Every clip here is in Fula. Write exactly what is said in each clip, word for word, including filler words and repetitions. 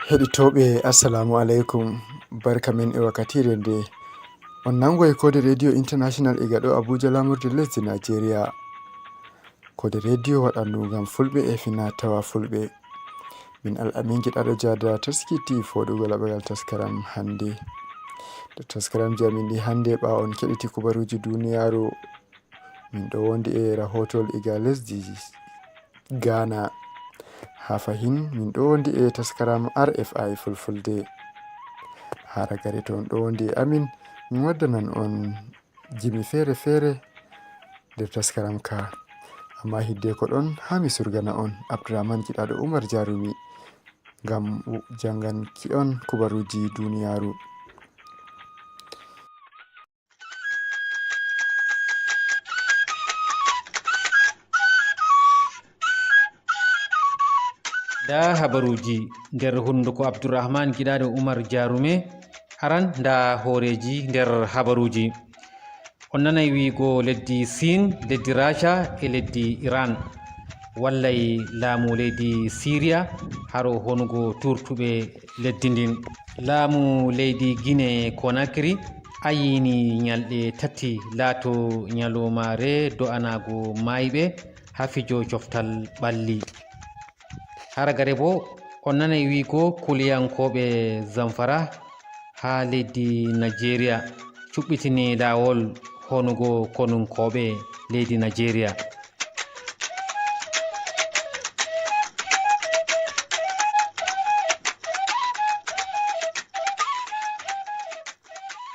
Heɗitooɓe, assalamu aleykum. Barka men e wakkatiire nde. On nango e Koode Radio International e gaɗo Abuja, lamorde lesdi Najeriya. Koode Radio waɗandu ngam Fulɓe e fina tawa Fulɓe. Min Al'amin Giɗaɗo Jada taskiti foɗugo laɓagal taskaram hannde. Nder taskaramji amin ɗi hannde, ɓaawo on keɗiti kubaruuji duniyaaru, min ɗo wondi e rahootol iga lesdi Ghana. Haa fahin, min ɗo wondi e taskaram R F I Fulfulde. Haa ragare to on ɗo wondi e amin, min waddanan on jimi feere-feere nder taskaram ka. Amma hiddeko ɗon, haa mi surgana on Abdurrahman Giɗaɗo Umar Jarumi ngam janganki on kubaruuji duniyaaru. Nda habaruuji nder hunduko Abdurrahman Giɗaɗo Umar Jarume. Aran, nda hooreeji nder habaruuji. On nanay wiigo leddi Siin, leddi Raasha e leddi Iran wallay laamu leydi Siiriya haro honugo turtuɓe leddi ndin. Laamu leydi Gine Konakiri ayini nyalɗe tati laato nyalomaare do'anaago maayɓe haa fijo coftal ɓalli. Haa ragare boo, on nanay wiigo kuliyankooɓe Zamfara haa leydi Najeriya cuɓɓitini laawol honugo konunkooɓe leydi Najeriya.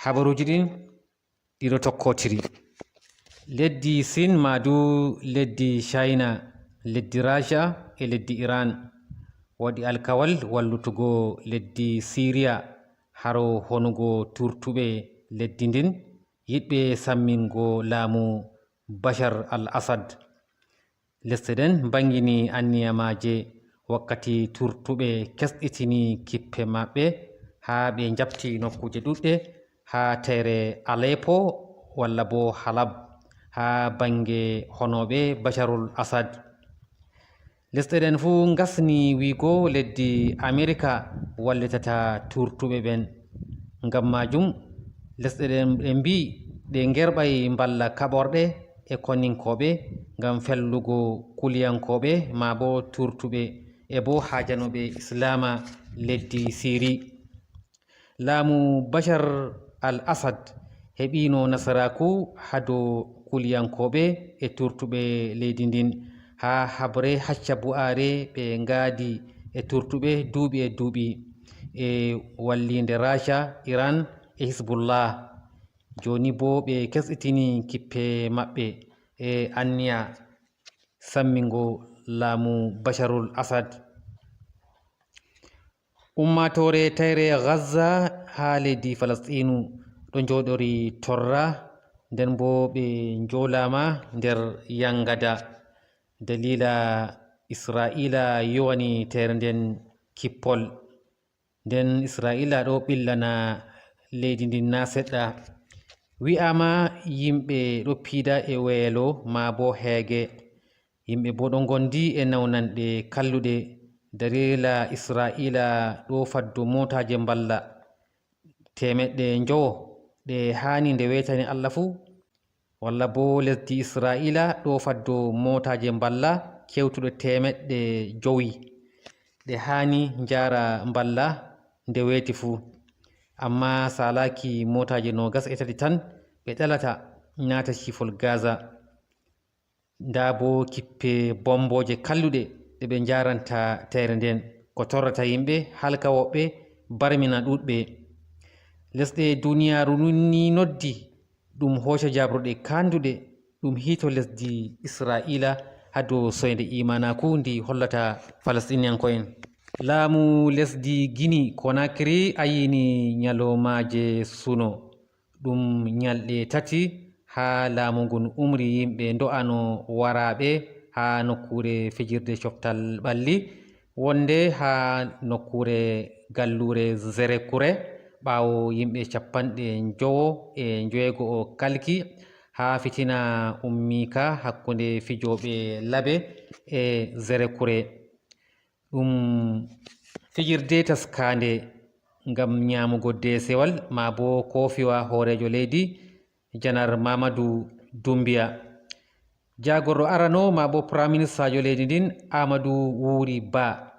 Habaruuji ɗin ɗiɗo tokkotiri. Leddi Siin, maadu leddi China, leddi Raasha e leddi Iran waɗi alkawal wallutugo leddi Siiriya haro honugo turtuɓe leddi ndin, yiɗɓe sammingo laamu Bashar al-Assad. Lesɗe ɗen mbangini anniya maaje wakkati turtuɓe kesɗitini kippe maɓɓe haa ɓe njaɓti nokkuuje ɗuɗɗe haa tayre Aleppo walla boo Halab haa bannge honooɓe Basharul Asad. Lesɗe ɗen fuu ngasni wiigo leddi Amerika wallitata turtuɓe ɓen. Ngam maajum, lesɗe ɗen ɗe mbi'i ɗe ngerɓay mballa kaɓorɗe e koninkooɓe ngam fellugo kuliyankooɓe maa boo turtuɓe e boo haajanooɓe Islaama leddi Siiri. Laamu Bashar al-Assad heɓiino nasaraaku haa dow kuliyankooɓe e turtuɓe leydi ndin. Haa haɓre hacca bu'aare ɓe ngaadi e turtuɓe duuɓi e duuɓi e walliinde Raasha, Iran e Hisbullah. Jooni boo ɓe kesɗitini kippe maɓɓe e anniya sammingo laamu Basharul Asad. Ummaatoore tayre Gaza haa leydi Falasɗiinu ɗo njooɗori torra, nden boo ɓe njoolaama nder yangada. Daliila Isra'iila yowani tayre nden kippol. Nden Isra'iila ɗo ɓillana leydi ndin naa seɗɗa. Wi'aama yimɓe ɗo piida e weelo maa boo heege. Yimɓe boo ɗo ngondi e nawnanɗe kalluɗe. Daliila Isra'iila ɗo faddo mootaaje mballa teemeɗɗe njowo ɗe haani nde weytani Allah fuu. Walla boo lesdi Isra'iila ɗo faddo mootaaje mballa kewtuɗe teemeɗɗe jowi ɗe haani njaara mballa nde weeti fuu. Ammaa saalaaki mootaaje noogas e tati tan ɓe ɗalata naata ciifol Gaza. Ndaa boo kippe bombooje kalluɗe ɗe ɓe njaaranta tayre nden, ko torrata yimɓe, halka woɓɓe, barmina ɗuuɗɓe. Lesɗe duniyaaru nun ni noddi ɗum hooca jaabrooɗe kaanduɗe, ɗum hiito lesdi Isra'iila haa dow soynde iimaanaaku ndi hollata Falasɗiniyanko'en. Laamu lesdi Gini Konakiri ayini nyaloomaaje suno. Ɗum nyalɗe tati haa laamu ngun umri yimɓe ndo'ano waraaɓe haa nokkuure fijirde coftal ɓalli, wonde haa nokkuure galluure Zerekure, ɓaawo yimɓe cappanɗe njowo e njoweego'o kalki haa fitina ummii ka hakkunde fijooɓe labe e Zerekure. Ɗum Fijirde taskaande ngam ñaamugo deesewal maa boo koofiwa hooreejo leydi, Janar Mamadou Doumbia. Jaagorɗo arano maa boo Piraministaajo leydi ndin, Amadou Wuri Ba,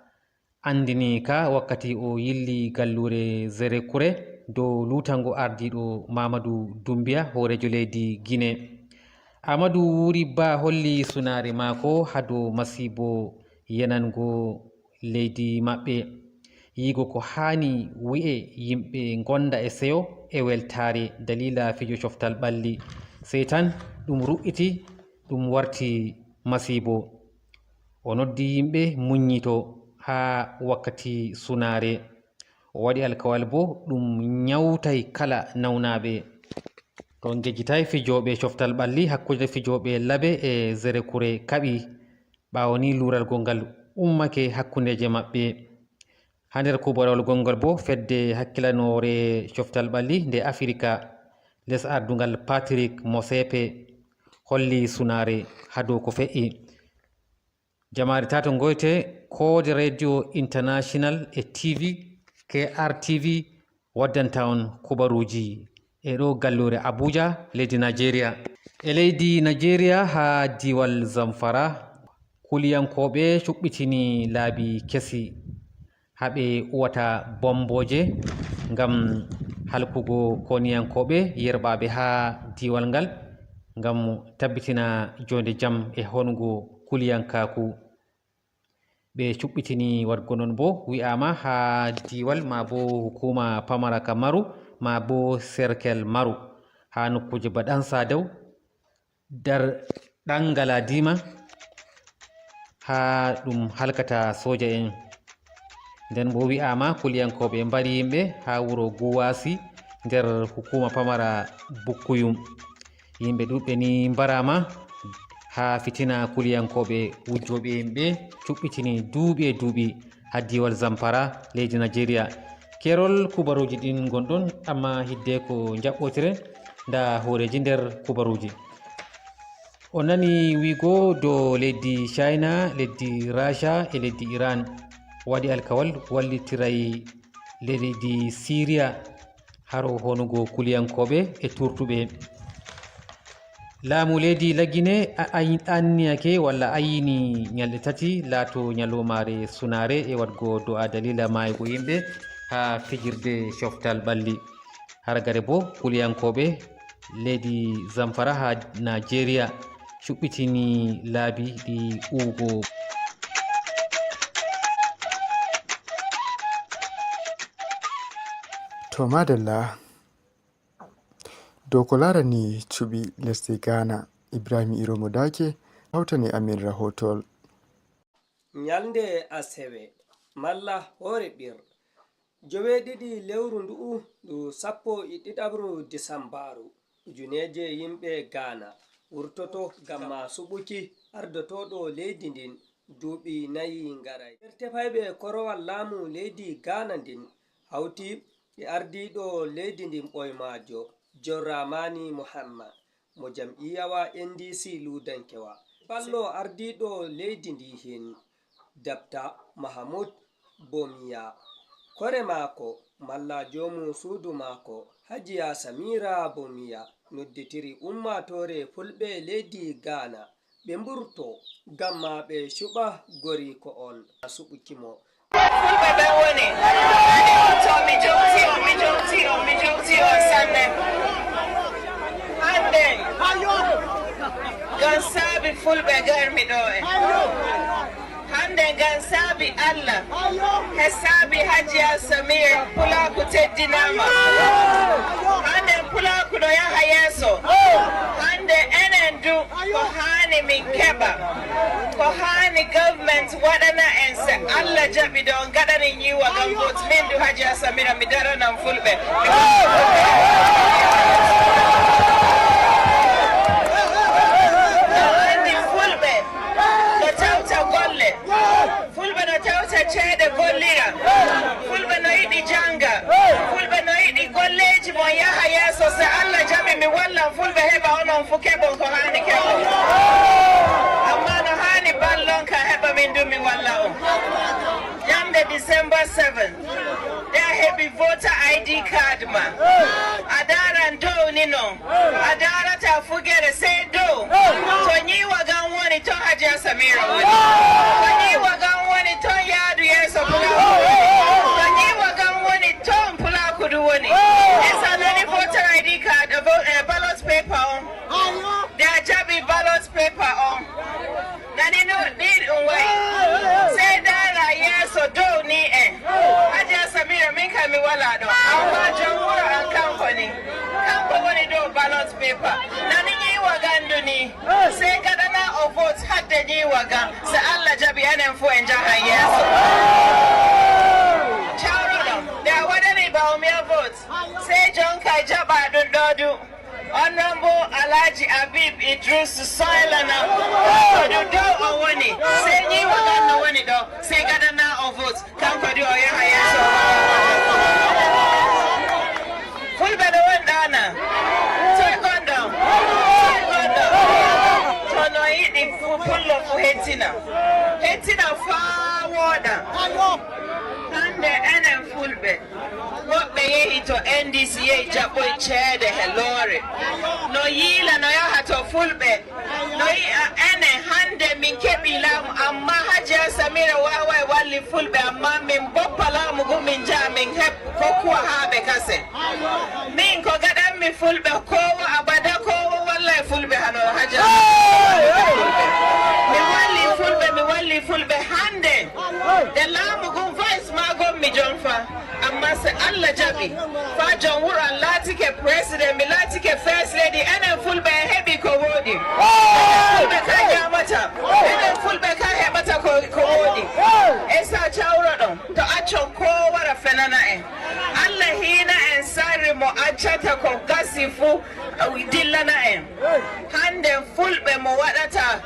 anndini ka wakkati o yilli galluure Zerekure dow luutango ardiiɗo Mamadou Doumbia, hooreejo leydi Gine. Amadou Wuri Ba holli sunaare maako haa dow masiibo yenango leydi maɓɓe. Yigo ko haani wi'e yimɓe ngonda e seyo e weltaare daliila fijo coftal ɓalli. Sey tan ɗum ru'iti, ɗum warti masiibo. O noddi yimɓe muññito haa wakkati sunaare. O waɗi alkawal boo ɗum ñawtay kala nawnaaɓe. To ngejjitaay fijooɓe coftal ɓalli hakkunde fijooɓe Labe e Zerekure kaɓi. Ɓaawo ni luuralgol ngal ummake hakkundeeje maɓɓe. Haa nder kuubarawol gongal boo, fedde hakkilanoore coftal ɓalli nde Afirika, les ardungal Patrick Motsepe, holli sunaare haa dow ko fe'i. Jamaare tato ngoyte, Code Radio International e T V, K R T V, waddanta on kubaruuji e ɗo galluure Abuja, leydi Nigeria. E leydi Nigeria, haa diiwal Zamfara, kuliyankooɓe cuɓɓitini laabi kesi haa ɓe uwata bommbooje ngam halkugo koniyankooɓe yerɓaaɓe haa diiwal ngal, ngam tabbitina joonde jam e honugo kuliyankaaku. Ɓe cuɓɓitini waɗgo non boo, wi'aama haa diiwal maa boo hukuuma pamara ka Maru maa boo serkel Maru, haa nokkuuje ba Ɗan Saadaw, Dar Ɗan Galadima, haa ɗum halkata sooja en. Nden boo wi'aama kuliyankooɓe mbari yimɓe haa wuro Guwaasi nder hukuuma pamara Bukkuyum. Yimɓe ɗuuɗɓe ni mbaraama haa fitina kuliyankooɓe wujjooɓe yimɓe cuɓɓitini duuɓi e duuɓi haa diiwal Zamfara, leydi Najeriya. Keerol kubaruuji ɗin ngonɗon, amma hiddeko njaɓɓotiren, nda hooreeji nder kubaruuji. O nani wiigo dow leydi China, leydi Rasha e leydi Iran waɗi alkawal wallitiray leydi Siriya haro honugo kuliyankooɓe e turtuɓe. Laamu leydi Lagine a-, ay-, anniyake walla ayini ñalɗe tati laato ñalawmaare sunaare e waɗgo do'a dalila maayugo yimɓe haa fijirde coftal ɓalli. Haragare boo, kuliyankooɓe leydi Zamfara haa Najeriya cuɓɓitini laabi ɗi uwugo. To, madalla. Dow ko laarani cuɓi lesdi Ghana, Ibrahim Iromo Dake hawtani amin rahotol. Ñalnde asewe, malla hoore ɓir, joweeɗiɗi lewru ndu'u, ndu sappo e ɗiɗaɓru Disambaaru, ujuneeje yimɓe Ghana wurtoto ngam suɓuki ardotooɗo leydi ndin duuɓi nayi ngaray. Nder tefayɓe korowal laamu leydi Ghana ndin hawti e ardiiɗo leydi ndin ɓoymaajo, John Dramani Mahama, mo jam'iyawa N D C luudankewa. Ballo ardiiɗo leydi ndi hin, Dabta Mahamuud Bawumia. Kore maako, malla joomu suudu maako, Hajiya Samira Bawumia, nodditiri ummaatoore fulɓe leydi Ghana, ɓe mburto, ngam ma ɓe cuɓa goriiko on, a suɓuki mo. Fulɓe ɓe woni. To mi jowti on, mi jowti on, mi jowti on sanne. Hannde, ngam saabi fulɓe garmi ɗo e. Hannde ngam saabi Allah, he saabi Hajiya Samira, pulaaku teddinaama. Hannde pulaaku no yaha yeeso. Hannde enen du, ko haani min keɓa, ko haani government waɗana en, se Allah jaɓi ɗo, ngaɗani ñiiwa ngam vote. Min du Hajiya Samira, mi daranan fulɓe. Anndi fulɓe no tawta golle. Fulɓe no tawta ceede gollira. Fulɓe no yiɗi jannga. Fulɓe no yiɗi golleeji mon yaha yeeso. Se Allah jaɓi mi wallan fulɓe heɓa onon fu keɓon ko haani keɓon. Amma no haani ballon ka heɓa min du mi walla on. Ƴamde December seven, nde a heɓi voter I D card ma, a daaran dow ni non. A daarataa fugere sey dow. To Nyiiwa Gam woni, ton Hajiya Samira woni. To Nyiiwa Gam woni, ton Yaadu Yeeso Pulaaku woni. To Nyiiwa Gam woni, ton Pulaaku du woni. Esa nani voter I D card, eh, vo-, eh, ballot paper on. Nde a jaɓi ballot paper on. Nani no ɗiɗi ɗum wayi. Sey ndaara yeeso dow ni en. Hajiya Samira, min kam mi walaa ɗo. Amma jom wuro am kanko ni. Kanko woni dow ballot paper. Nani Nyiiwa Gam du ni. Sey gaɗanaa o vote hadde Nyiiwa Gam. So Allah jaɓi enen fuu en njahan yeeso. Cawroɗon. Nde a waɗani Bawumia vote. Sey jonka jaɓa ɗum ɗo du. On non bo Alhaji Habib Idris Soilana. Ko ɗum ɗo o woni. Sey Nyiiwa Gam no woni ɗo. Sey gaɗanaa o vote. Kanko du o yaha yeeso. Fulɓe ɗo wonɗaa na? Toy gonɗon? Toy gonɗon? To no yiɗi fu-, pullo fu hettina. Hettina faa wooɗa. Hannde enen Fulɓe. Woɓɓe yehi to N D C, yehi jaɓɓoy ceede he loore. No yiila, no yaha to Fulɓe. No yi'a enen hannde min keɓii laamu, amma Hajiya Samira waaway walli Fulɓe, amma min boppa laamu ngu, min njaha min heɓ-, kokkuwa haa ɓe kasen. Min ko gaɗanmi Fulɓe, koowo abada, koowo wallay Fulɓe hano Hajiya. Mi walli Fulɓe, mi walli Fulɓe hannde. Nde laamu ngun vice maa ngonmi jon fa. Amma se Allah jaɓi, faa jom wuro am laatike president, mi laatike first lady, enen Fulɓe en heɓi ko wooɗi. Enen Fulɓe kan ñaamata, enen Fulɓe kan heɓata ko, ko wooɗi. Esa cawroɗon, to accon koo wara fenana en. Allah hiina en sarri mo accata ko gasi fuu dillana en. Hannde Fulɓe mo waɗata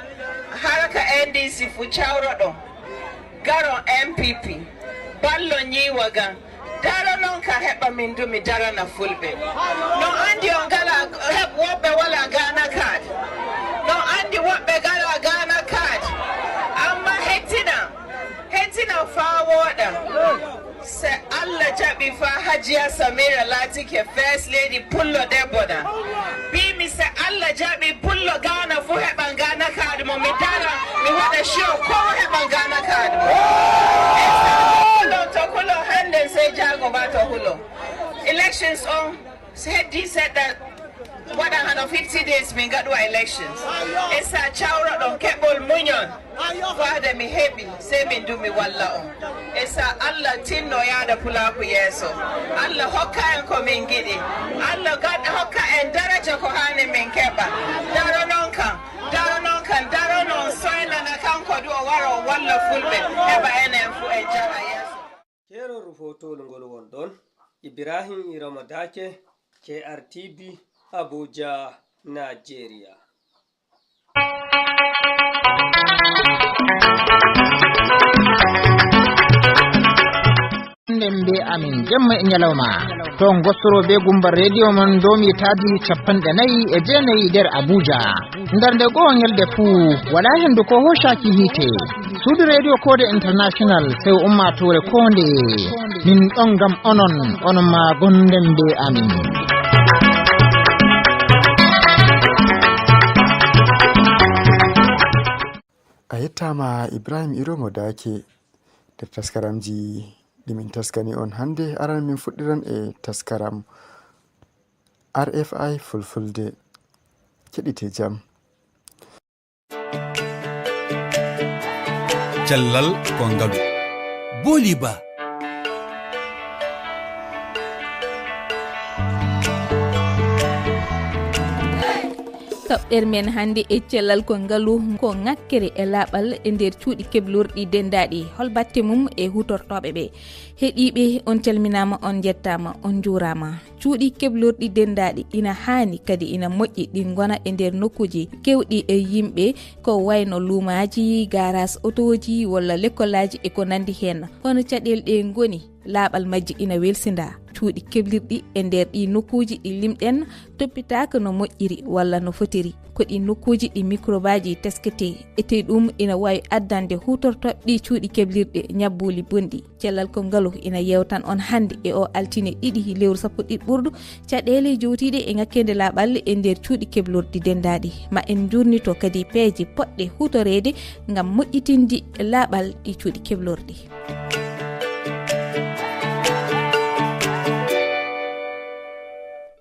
haraka N D C fuu cawroɗon. Garon N P P, ballon Nyiiwa Gam. Daronon kam heɓa min du mi darana Fulɓe. No anndi on ngala, heɓ-, woɓɓe wala Ghana card. No anndi woɓɓe ngala Ghana card. Amma hettina, hettina faa wooɗa. Se Allah jaɓi faa Hajiya Samira laatike first lady pullo debbo na. Mbiimi se Allah jaɓi pullo Ghana fuu heɓan Ghana card mo mi dara, mi waɗa show koo heɓan Ghana card mo. Esa hulo to hulo hannde sey jaago ba to hulo. Elections on, se heddii seɗɗa. Waɗa hano fifty days min ngaɗuwa elections. Esa cawroɗon keɓol muñon. Faade mi heɓi, sey min du mi walla on. Esa Allah tinno yaada pulaaku yeeso. Allah hokka en ko min ngiɗi. Allah gad-, hokka en daraja ko haani min keɓa. Daronon kam, daronon kam, daronon soylana kanko du o wara o walla Fulɓe. Heɓa enen fuu en njaha yeeso. Keerol rufootol ngol won ɗon, Ibrahim Iroma Daake, K R T V, Abuja, Nigeria. Nden be amin jemma e ñalawma. To ngostoro be gumba radio mon domi taadi capanɗe nayi e jeenayi nder Abuja. Nder nde goo ñalde fuu, walaa hendu ko hoocaaki hiite. Suudu Radio Koode International, sew ummaatoore koonde. Min ɗon ngam onon, onon maa gonden be amin. A yettaama Ibrahim Iromo Daake nder taskaramji ɗi min taskani on hannde. Aran min fuɗɗiran e taskaram R F I Fulfulde. Keɗite jam. Cellal ko ngalu. Booli ba. Toɓɓere men hannde e cellal ko ngalu, ko ŋakkere e laaɓal e nder cuuɗi keblorɗi denndaaɗi. Hol batte mum e huutortooɓe ɓe? Heɗiiɓe, on calminaama, on njettaama, on njuuraama. Cuuɗi keblorɗi denndaaɗi ina haani, kadi ina moƴƴi ɗi ngona e nder nokkuuji keewɗi e yimɓe, ko wayno luumaaji, gaaraas otooji, walla lekkolaaji e ko nanndi heen. Kono caɗeele ɗe ngoni laaɓal majji ina welsinda. Cuuɗi keblirɗi e nder ɗi nokkuuji ɗi limɗen toppitaaka no moƴƴiri walla no fotiri. Ko ɗi nokkuuji ɗi mikrobaaji teskete, ete ɗum ina waawi addande huutortooɓe ɗi cuuɗi keblirɗe ñabbuuli bonɗi. Cellal ko ngalu ina yewtan on hannde e o altine ɗiɗi lewru sappo ɗiɗi ɓurɗo, caɗeele jowtiiɗe e ŋakkeende laaɓal e nder cuuɗi keblorɗi denndaaɗi. Ma en njurnito kadi peeje poɗɗe huutoreede ngam moƴƴitinde laaɓal ɗi cuuɗi keblorɗi.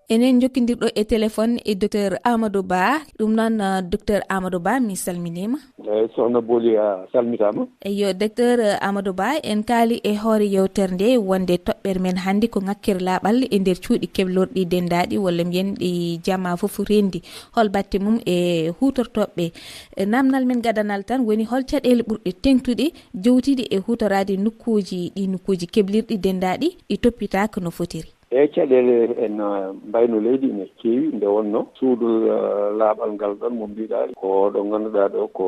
Enen jokkindirɗo e téléphone e Docteur Amadou Ba. Ɗum noon, uh, Docteur Amadou Ba, mi salminiima. Eeyi, Sohna Booli, a salmitaama. Eyyo, Docteur, uh, Amadou Ba, en kaali e hoore yewtere nde wonde toɓɓere men hannde ko ŋakkere laaɓal e nder cuuɗi keblorɗi denndaaɗi, walla mbiyen ɗi jamaa fof renndi. Hol batte mum e huutortooɓe? E namdal men gadanal tan woni hol caɗeele ɓurɗe teeŋtude jowtiiɗe e huutoraade nokkuuji, ɗi nokkuuji keblirɗi denndaaɗi, ɗi toppitaaka no fotiri? E caɗeele en, uh, mbayno leydi ene keewi, nde wonno suudu, uh, laaɓal ngal ɗon mo mbiɗa, ko ɗo ngannduɗaa ɗo ko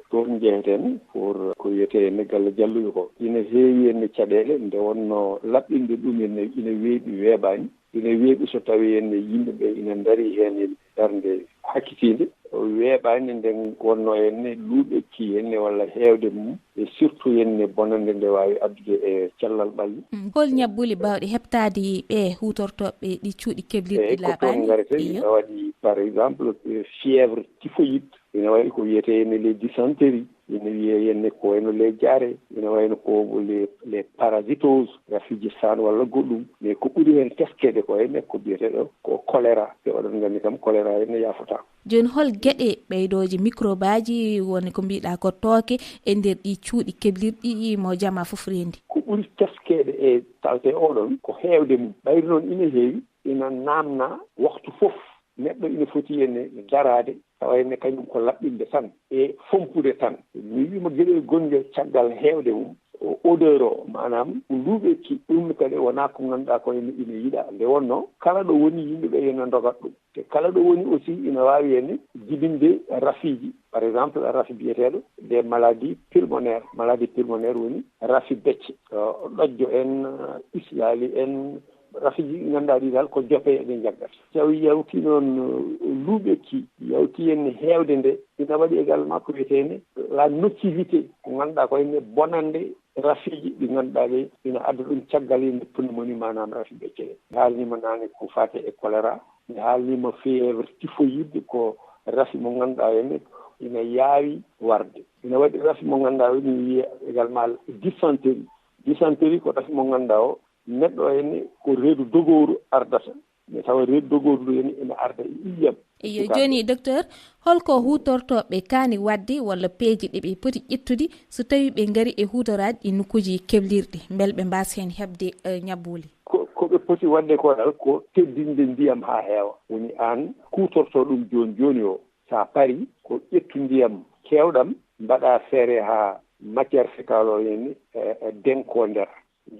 toon njeheten pour ko wiyetee ene galle jalluɓe ko. Ina heewi ene caɗeele, nde wonno laɓɓinde ɗum ene ina weeɓi weeɓaani. Ina weeɓi so tawii ene yimɓe ɓe ina ndarii heen e darnde hakkitiinde. Weeɓaani nde wonno ene luuɓekki ene walla heewde mum, e surtout ene bonannde nde waawi addude e cellal ɓalli. Mm. Hol ñabbuuli baawɗi heɓtaade ɓe huutortooɓe ɗi cuuɗi keblirɗi laaɓaani? Eeyi, ko toon ngareten. Iyo. Ina waɗi, par exemple, eh, fièvre typhoïde, ina waɗi ko wiyetee ene les dysenteries, ina wiyee ene ko wayno les diarrhées, ina wayno ko les, les parasitoses, rafiiji saan walla goɗɗum. Mais ko ɓuri heen teskeede ko ene ko biyeteeɗo ko choléra, te oɗon nganndi kam choléra ene yaafotaako. Jooni, hol geɗe ɓeydooje mikrobaaji woni ko mbiɗa ko tooke e nder ɗi cuuɗi keblirɗi mo jamaa fof reendi? Ko ɓuri teskeede e salte oɗon ko heewde mum. Ɓayri noon ina heewi, ina naamna waktu fof. Neɗɗo ina foti ene daraade, tawa ene kañum ko laɓɓinde tan e fompude tan. Mi wiima geɗel gongel caggal heewde mum, o odeur o, maanaam ko luuɓekki, ɗum kadi wonaa ko ngannduɗaa ko ene ina yiɗa. Nde wonno, kala ɗo woni yimɓe ɓe ene ndogat ɗum. Te kala ɗo woni aussi ina waawi ene jibinde rafiiji. Par exemple, rafi biyeteeɗo des maladies pulmonaires. Maladie pulmonaire woni rafi becce, o, ɗojjo en, islaali en, rafiiji ɗi ngannduɗaa ɗi dal ko jope ɗe jaggata. Tawi yawti noon, uh, luuɓekki, yawti en heewde nde, ina waɗi également ko wiyetee ne la nocivité, ko ngannduɗaa ko ene bonande rafiiji ɗi ngannduɗaa ɗe ina adda ɗum caggal ene pneumonie, maanaam rafi becce ɗe. Mi haalniima naane ko faati e choléra, mi haalniima fièvre typhoïde ko rafi mo ngannduɗaa ene ina yaawi warde. Ina waɗi rafi mo ngannduɗaa woni wiyee également dysenterie. Dysenterie ko rafi mo ngannduɗaa o neɗɗo ene ko reedu dogooru ardata, mais tawa reedu dogooru ndu ene ina arda e ƴiiƴam. Eyo, jooni, docteur, holko huutortooɓe kaani waɗde walla peeje ɗe ɓe poti ƴettude so tawii ɓe ngari e huutoraade ɗi nokkuuji keblirɗi, mbele ɓe mbaasa heen heɓde, eh, ñabbuuli? Ko, ko ɓe poti waɗde ko dal ko teddinde ndiyam haa heewa. Woni aan kuutorto ɗum jooni jooni o, so a parii ko ƴettu ndiyam keewɗam, mbaɗa feere haa matière fécale o ene, eh, eh, denkoo nder.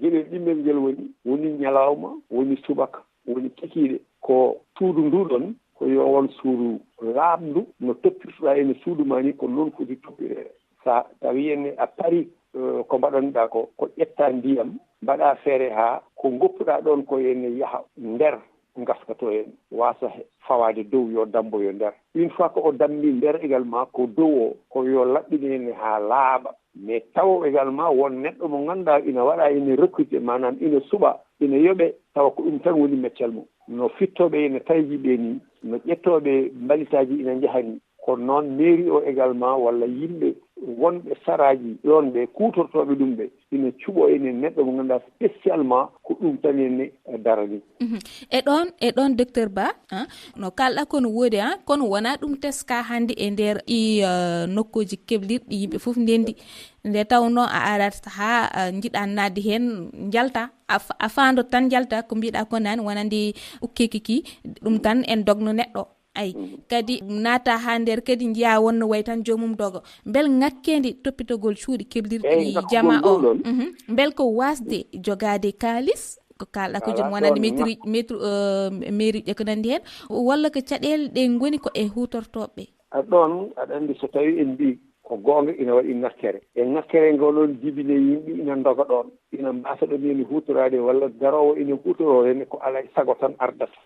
Geɗel ɗimmel ngel woni, woni ñalawma, woni subaka, woni kikiiɗe. Ko suudu ndu ɗon, ko yo won suudu laaɓndu, no toppirtoɗaa ene suudu ma ni, ko noon foti toppireede. Sa tawi ene a parii, eh, ko mbaɗanɗaa ko, ko ƴetta ndiyam, mbaɗa feere haa ko ngoppuɗaa ɗon ko ene yaha nder ngaska to en waasa he-, fawaade dow, yo dambo yo nder. Une fois ko o dammi nder également, ko dow o, ko yo laɓɓine ene haa laaɓa. Mais tawo également won neɗɗo mo ngannduɗaa ina waɗa, ina recruter, maanaam ina suɓa, ina yoɓe, tawa ko ɗum tan woni meccal mum. No fittooɓe ina tayji ɓe ni, no ƴettooɓe mbalitaaji ina njaha ni. Kono noon, mairie o également, walla yimɓe wonɓe saraaji ɗoon ɓe, kuutortooɓe ɗum ɓe, ina cuɓoo ene neɗɗo mo ngannduɗaa spécialement ko ɗum tan ene darani. Mhm. E ɗoon, e ɗoon, docteur Ba, ah, no kaalɗaa ko no woodi, ah, kono wonaa ɗum teska hannde e nder ɗi, ah, nokkuuji keblirɗi yimɓe fof ndenndi. Nde tawnoo a arat haa, ah, njiɗaa naatde heen, njalta, a fa-, a faando tan njalta ko mbiɗaa ko nani, wonande ukkeki ki, ɗum tan en dogno neɗɗo. Ay, mhm, kadi naata haa nder kadi njiya wonno way tan joomum dogo. Mbel ŋakkeende toppitogol cuuɗi keblirɗi, eyi, ŋakkugol jama o, ngol ɗon. Mhm. Mbel ko waasde jogaade kaalis, ko kaalɗaa ko joom wonande ɗon maître, maître, euh, mairie e ko nanndi heen, walla ko caɗeele ɗe ngoni ko e huutortooɓe? A ɗon, aɗa anndi so tawii en mbii Ko goonga, ina waɗi ŋakkere. E ŋakkere ngoo noon, jibinee yimɓe ina ndoga ɗoon, ina mbaasa ɗoon heen huutoraade, walla garoowo ina huutoroo heen ko alaa e sago tan ardata.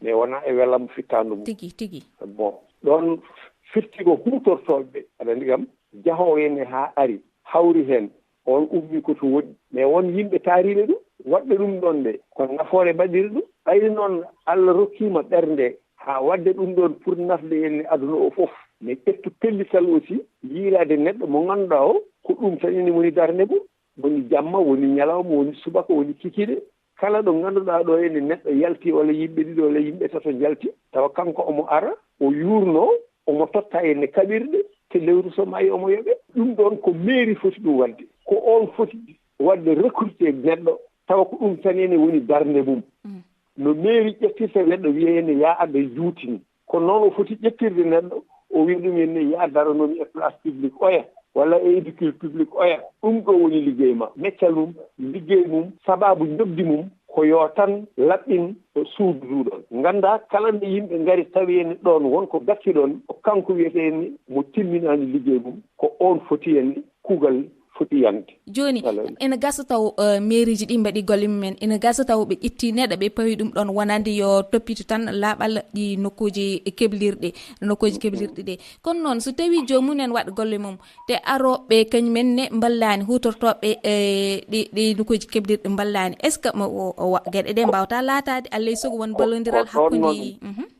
Mais wonaa e welam fittaandu mum. Tigi, tigi. Bon, ɗoon firti ko huutortooɓe ɓe, aɗa anndi kam, jahoowo heen haa ari, hawri heen, oon ummii ko to woɗɗi. Mais won yimɓe taariiɓe ɗum, waɗɓe ɗum ɗoon ɓe, ko nafoore mbaɗiri ɗum. Ɓayri noon Allah rokkiima ɓernde haa waɗde ɗum ɗoon pour nafde en e aduna o fof. Mais ƴettu pellital aussi, yiilaade neɗɗo mo ngannduɗaa o, ko ɗum tan ene woni darnde mum. Woni jamma, woni ñalawma, woni subaka, woni kikiiɗe. Kala ɗo ngannduɗaa ɗo ene neɗɗo yalti, walla yimɓe ɗiɗo, walla yimɓe tato njalti, tawa kanko omo ara, o yuurnoo, omo totta en e kaɓirɗe, te lewru so maayi omo yoɓe. Ɗum ɗoon ko mairie foti ɗum waɗde. Ko oon foti waɗde recruter neɗɗo, tawa ko ɗum tan ene woni darnde mum. No mairie ƴettirta neɗɗo, wiya ene yaa adda juutini. Ko noon o foti ƴettirde neɗɗo, o wiya ɗum ene yaa daranoomi e place publique oya, walla e édicule public oya. Ɗum ɗo woni liggey ma, meccal mum, liggey mum, sabaabu njoɓdi mum, ko yo tan laɓɓin suudu ndu ɗoon. Nganndaa kala nde yimɓe ngari tawi ene ɗoon won ko gacci ɗoon, ko kanko wiyetee ene mo timminaani liggey mum, ko oon foti ene kuugal foti yande. Jooni, ene gasa taw, eh, mairieji ɗi mbaɗi golle mumen, ene gasa taw ɓe ƴetti neɗɗo ɓe pawi ɗum ɗoon wonande yo toppito tan laaɓal ɗi nokkuuji keblirɗi, nokkuuji keblirɗi ɗe. Kono noon, so tawi joomum en waɗa golle mum, te arooɓe kañum en ne mballaani, huutortooɓe, eh, ɗi, ɗi nokkuuji keblirɗi mballaani, est-ce que mo, o, o wa-, geɗe ɗe mbawta laataade, allay sogo won ballondiral hakkunde?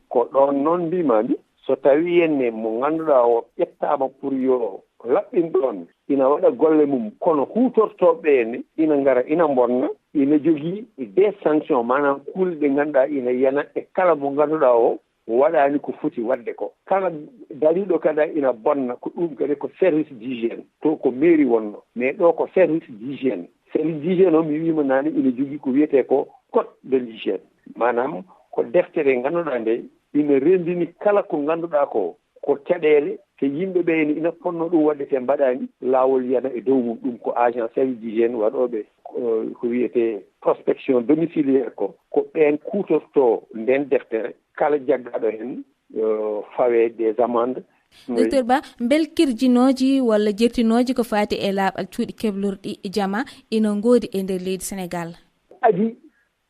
Ko ɗoon noon mbiimaami, so tawi en ne mo ngannduɗaa o ƴettaama pour yo laɓɓin ɗoon, ina waɗa golle mum, kono huutortooɓe ɓe ne ina ngara, ina mbonna, ina jogii des sanctions, maanaam kuule ɗe ngannduɗaa ina yana e kala mo ngannduɗaa o waɗaani ko foti waɗde ko. Kala dariiɗo kadi ina bonna, ko ɗum kadi ko service d'hygiène. To ko mairie wonno, mais ɗo ko service d'hygiène. Service d'hygiène o, mi wiima naane, ina jogii ko wiyetee ko code de l'hygiène. Maanaam ko deftere ngannduɗaa nde ina renndini kala ko ngannduɗaa ko, ko caɗeele, te yimɓe ɓe ene ina potnoo ɗum waɗde te mbaɗaani, laawol yana e dow mum. Ɗum ko agent service d'hygiène waɗooɓe, eh, ko wiyetee prospection domiciliaire ko, ko ɓeen kuutortoo ndeen deftere. Kala jaggaaɗo heen, eh, fawee des amendes. Docteur Ba, mbel kirjinooji walla jertinooji ko faati e laaɓal cuuɗi keblorɗi jama ina ngoodi e nder leydi Senegaal? Adi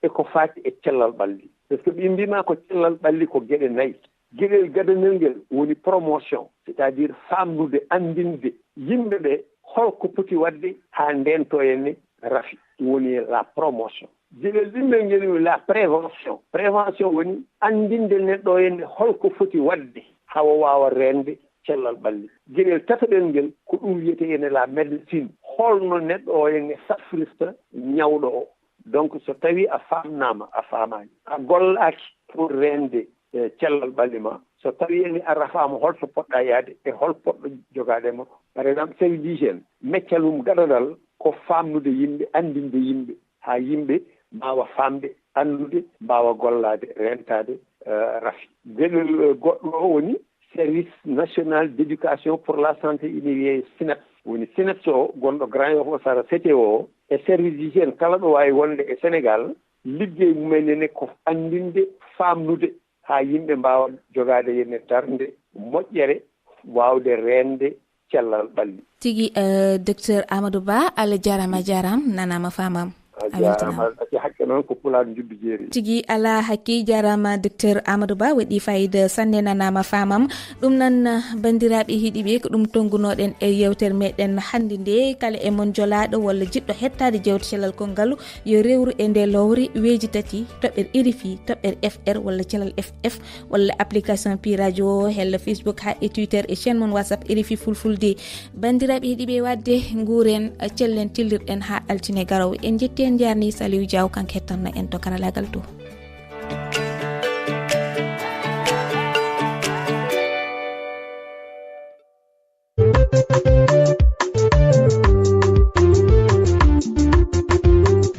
e ko faati e cellal ɓalli. Par ce que ɓe mbiima ko cellal ɓalli ko geɗe nayi. Geɗel gadanel ngel woni promotion, c'est-à-dire faamnude, anndinde yimɓe ɓe holko poti waɗde haa ndeento en ne rafi. Ɗum woni la promotion. Geɗel ɗiɗmel ngel woni la prévention. Prévention woni anndinde neɗɗo en ne holko foti waɗde haa o waawa reende cellal ɓalli. Geɗel tataɓel ngel ko ɗum wiyetee en ne la médecine. Holno neɗɗo o en ne safrirta ñawɗo o. Donc, so tawi a faamnaama, a faamaani, a gollaaki pour reende, eh, cellal ɓalli ma, so tawi en ne a rafaama, holto poɗɗa yaade e hol poɗɗo jogaade ma? Par exemple, service d'hygiène, meccal mum gadadal ko faamnude yimɓe, anndinde yimɓe, haa yimɓe mbaawa faamde, anndude, mbaawa gollaade, reentaade, eh, rafi. Geɗel, eh, goɗɗo o woni Service National d'Éducation pour la Santé, ina wiyee SNEIPS. Woni SNEIPS o, gonɗo Grand Yoff o, sara C T O o, e service d'hygiène kala ɗo waawi wonde e Senegaal, liggey mumen ene ko anndinde, faamnude, haa yimɓe mbaawa jogaade heen darnde moƴƴere, waawde reende cellal ɓalli. Tigi, eh, Docteur Amadou Ba, Allah jaaraama, a jaaraama, nanaama, faamaama. A jaaraama, a ɗacci hakke noon ko Pulaar njubbi jeeri. Tigi, alaa hakke, jaaraama, Docteur Amadou Ba, waɗi fayida sanne, nanaama, faamaama. Ɗum noon, banndiraaɓe heɗiiɓe, ko ɗum tonngunooɗen e yeewtere meɗen hannde nde. Kala e mon jolaaɗo walla jiɗɗo heɗtaade jeewte cellal konngalu, yo rewru e nde lowre weeji tati, toɓɓere R F I, toɓɓere F R walla cellal F F, walla application Pi Radio, hella Facebook haa e Twitter e chaîne mon WhatsApp R F I Fulfulde. Banndiraaɓe heɗiiɓe, waɗde nguuren, cellen, tellirɗen haa altine garoowo. En njetti, en njaarni Saliou Diaw, kanko hettanno en to karalaagal to.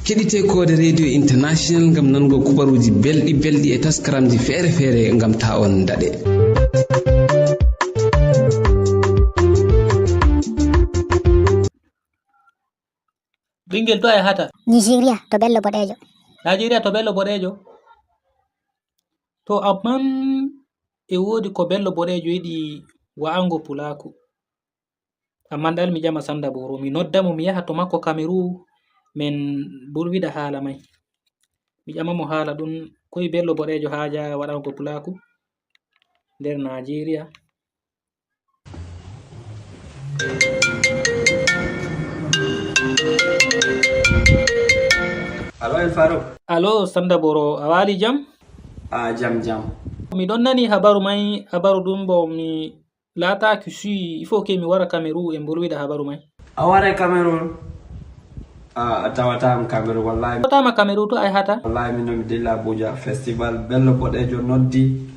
Keɗite Koode Radio International ngam nango kubaruuji belɗi belɗi e taskaramji feere-feere ngam ta on daɗe. Ɓinngel to a yahata? Nigeria, to Bello Boɗeejo. Nigeria, to Bello Boɗeejo? To, amman e woodi ko Bello Boɗeejo yiɗi wa'ango Pulaaku. Amman ɗal mi ƴama Sanda Boro, mi nodda mo, mi yaha to makko Kameru, min mbolwida haala may. Mi ƴama mo haala ɗun, koy bello boɗeejo haaja waɗango pulaaku nder Naajeeriya. Alo, El Farouk. Alo, Sanda Boro, a waali jam? A jam, jam. Mi ɗon nani habaru may, habaru ɗum bo mi laataaki suyi, il faut que mi wara Cameroun en mbolwida habaru may. A waray Cameroun? A, a tawata am Cameroun, wallahi. Tawata ma Cameroun to a yahata? Wallahi, min no mi dilla Abuja. Festival Bello Boɗeejo noddi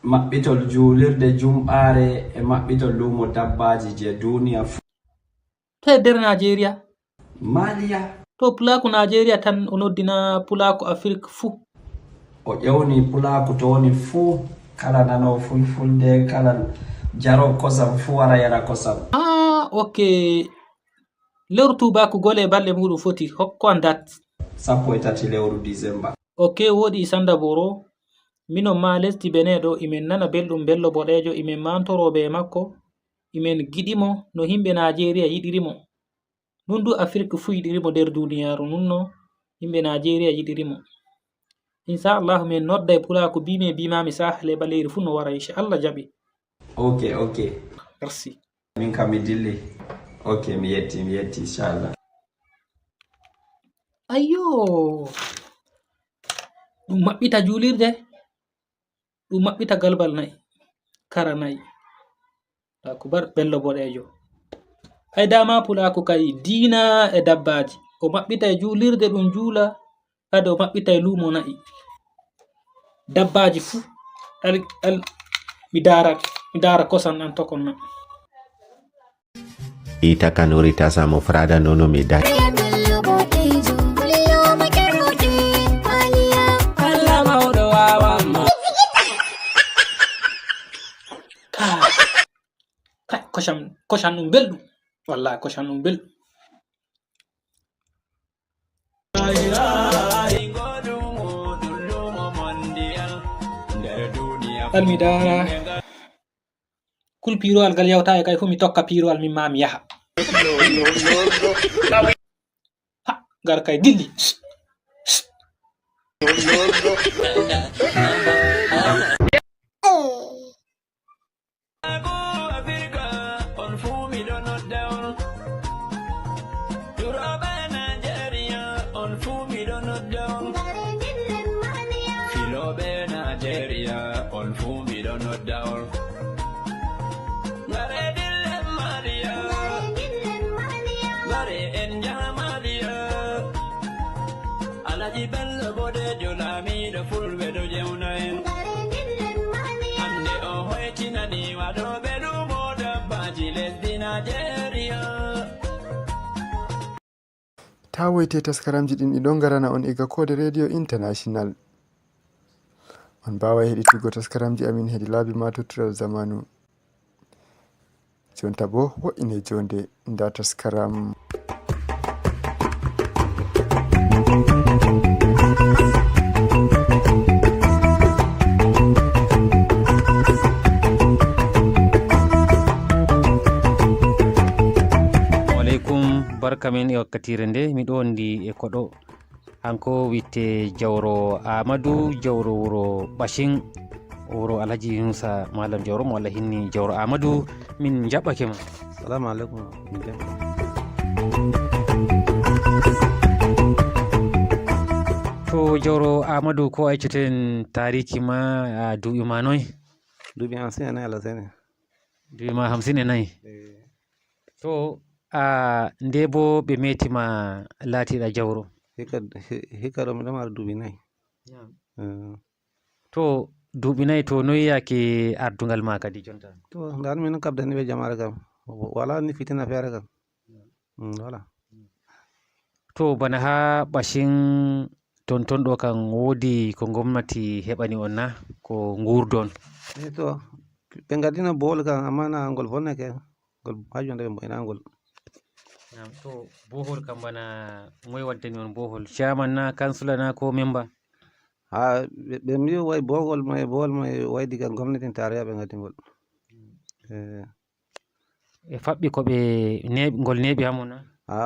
maɓɓitol juulirde jumɓaare e maɓɓitol luumo dabbaaji je duniya fu. To e nder Naajeeriya? Maliya. To pulaaku Naajeeriya tan o noddina pulaaku Afrik fuu. O ƴewni pulaaku to woni fuu, kala nanoowo fulfulde, kala jaroowo kosam fuu wara yara kosam. Ah, ok. Lewru tuubaaku gole e balɗe muuɗum foti, hokku am dat. Sappo e tati lewru Disemba. Ok, wooɗi Sanda Boro. Minon maa lesdi Benin ɗo, imin nana belɗum bello boɗeejo, imin maantoroo bee makko, imin giɗi mo no himɓe Naajeeriya yiɗiri mo. Nun du Afrik fuu yiɗiri mo nder duniyaaru, nun no himɓe Naajeeriya yiɗiri mo. Insha Allah, min nodday pulaaku biimi e biimaami Sahel e ɓaleeri fuu no wara, insha Allah jaɓi. Ok, ok. Merci. Min kam mi dilli. Ok, mi yetti, mi yetti, insha Allah. Ayyo. Ɗum maɓɓita juulirde. Ɗum maɓɓita galbal na'i, kara na'i. Allahu akbar, bello boɗeejo. Ay dama pulaaku kay diina e dabbaaji. O maɓɓita e juulirde ɗum juula, kadi o maɓɓita e luumo na'i. Dabbaaji fuu. Al, al, mi daara, mi daara kosan an tokon na. Ita kanuri tasa mo frada nono mi da. Kai, kai, koshan, koshan ɗum belɗum. Wallahi, koshan ɗum belɗum. Almidara. Kul piirowal ngal yawta e kay fu mi tokka piirowal min ma mi yaha. Ha, ngar kay dilli. Filooɓe Najeriya, on fuu miɗo nodda on. Ngare dillen Maliya. Ngare en njaha Maliya. Alhaji Bello Bodejo, laamiiɗo fulɓe ɗo jewna en. Hannde o hoytinani waɗooɓe luumo dabbaaji lesdi Najeriya. Taa woyte taskaramji ɗin ɗi ɗon ngarana on iga Koode Radio International. On mbaaway heɗituggo taskaramji amin hedi laabi ma tottuɗal zamanu. Jonta bo, wo'ine jonde, nda taskaram. Aleykum, barka men e wakkatiire nde. Miɗo wondi e koɗo. Hanko witte Jawro Amadou, Jawro wuro Bacin, wuro Alhaji Yunusa Malam Jawro, mo Allah hinni. Jawro Amadou, min njaɓɓake ma. Salamu aleykum. Min jaɓɓi. To Jawro Amadou, ko a yeccoto en taariki ma, a duuɓi ma noy? Duuɓi hamsin e nayi, Allah seni. Duuɓi ma hamsin e nayi. Eh. To, a, nde bo ɓe meeti ma laatiɗa Jawro? Hikka, hi-, hikka ɗo miɗo mara duuɓi nayi. Naam. Eh. To, duuɓi nayi to, noy yaake ardungal ma kadi jonta? To, ndan min kabdani ɓe jamaare kam. Wala ni fitina feere kam. Mm, wala. To, bana haa Bacin ton, ton ɗo kan woodi ko gomnati heɓani on na? Ko nguurdon? Eh, to, ɓe ngaddina bohol kam, amma na ngol bonnake. Ngol haa jonta ɓe mbo'ina ngol. Naam, to bohol kam bana moy waddani on bohol? Chairman na, kansula na, ko memba? Ha, ɓe, ɓe mbi'i way bohol may, bohol may way diga gomnatin tarayya ɓe ngaddi ngol. Eh. e faɓɓi ko ɓe neeɓi, ngol neeɓi haa mon na? A,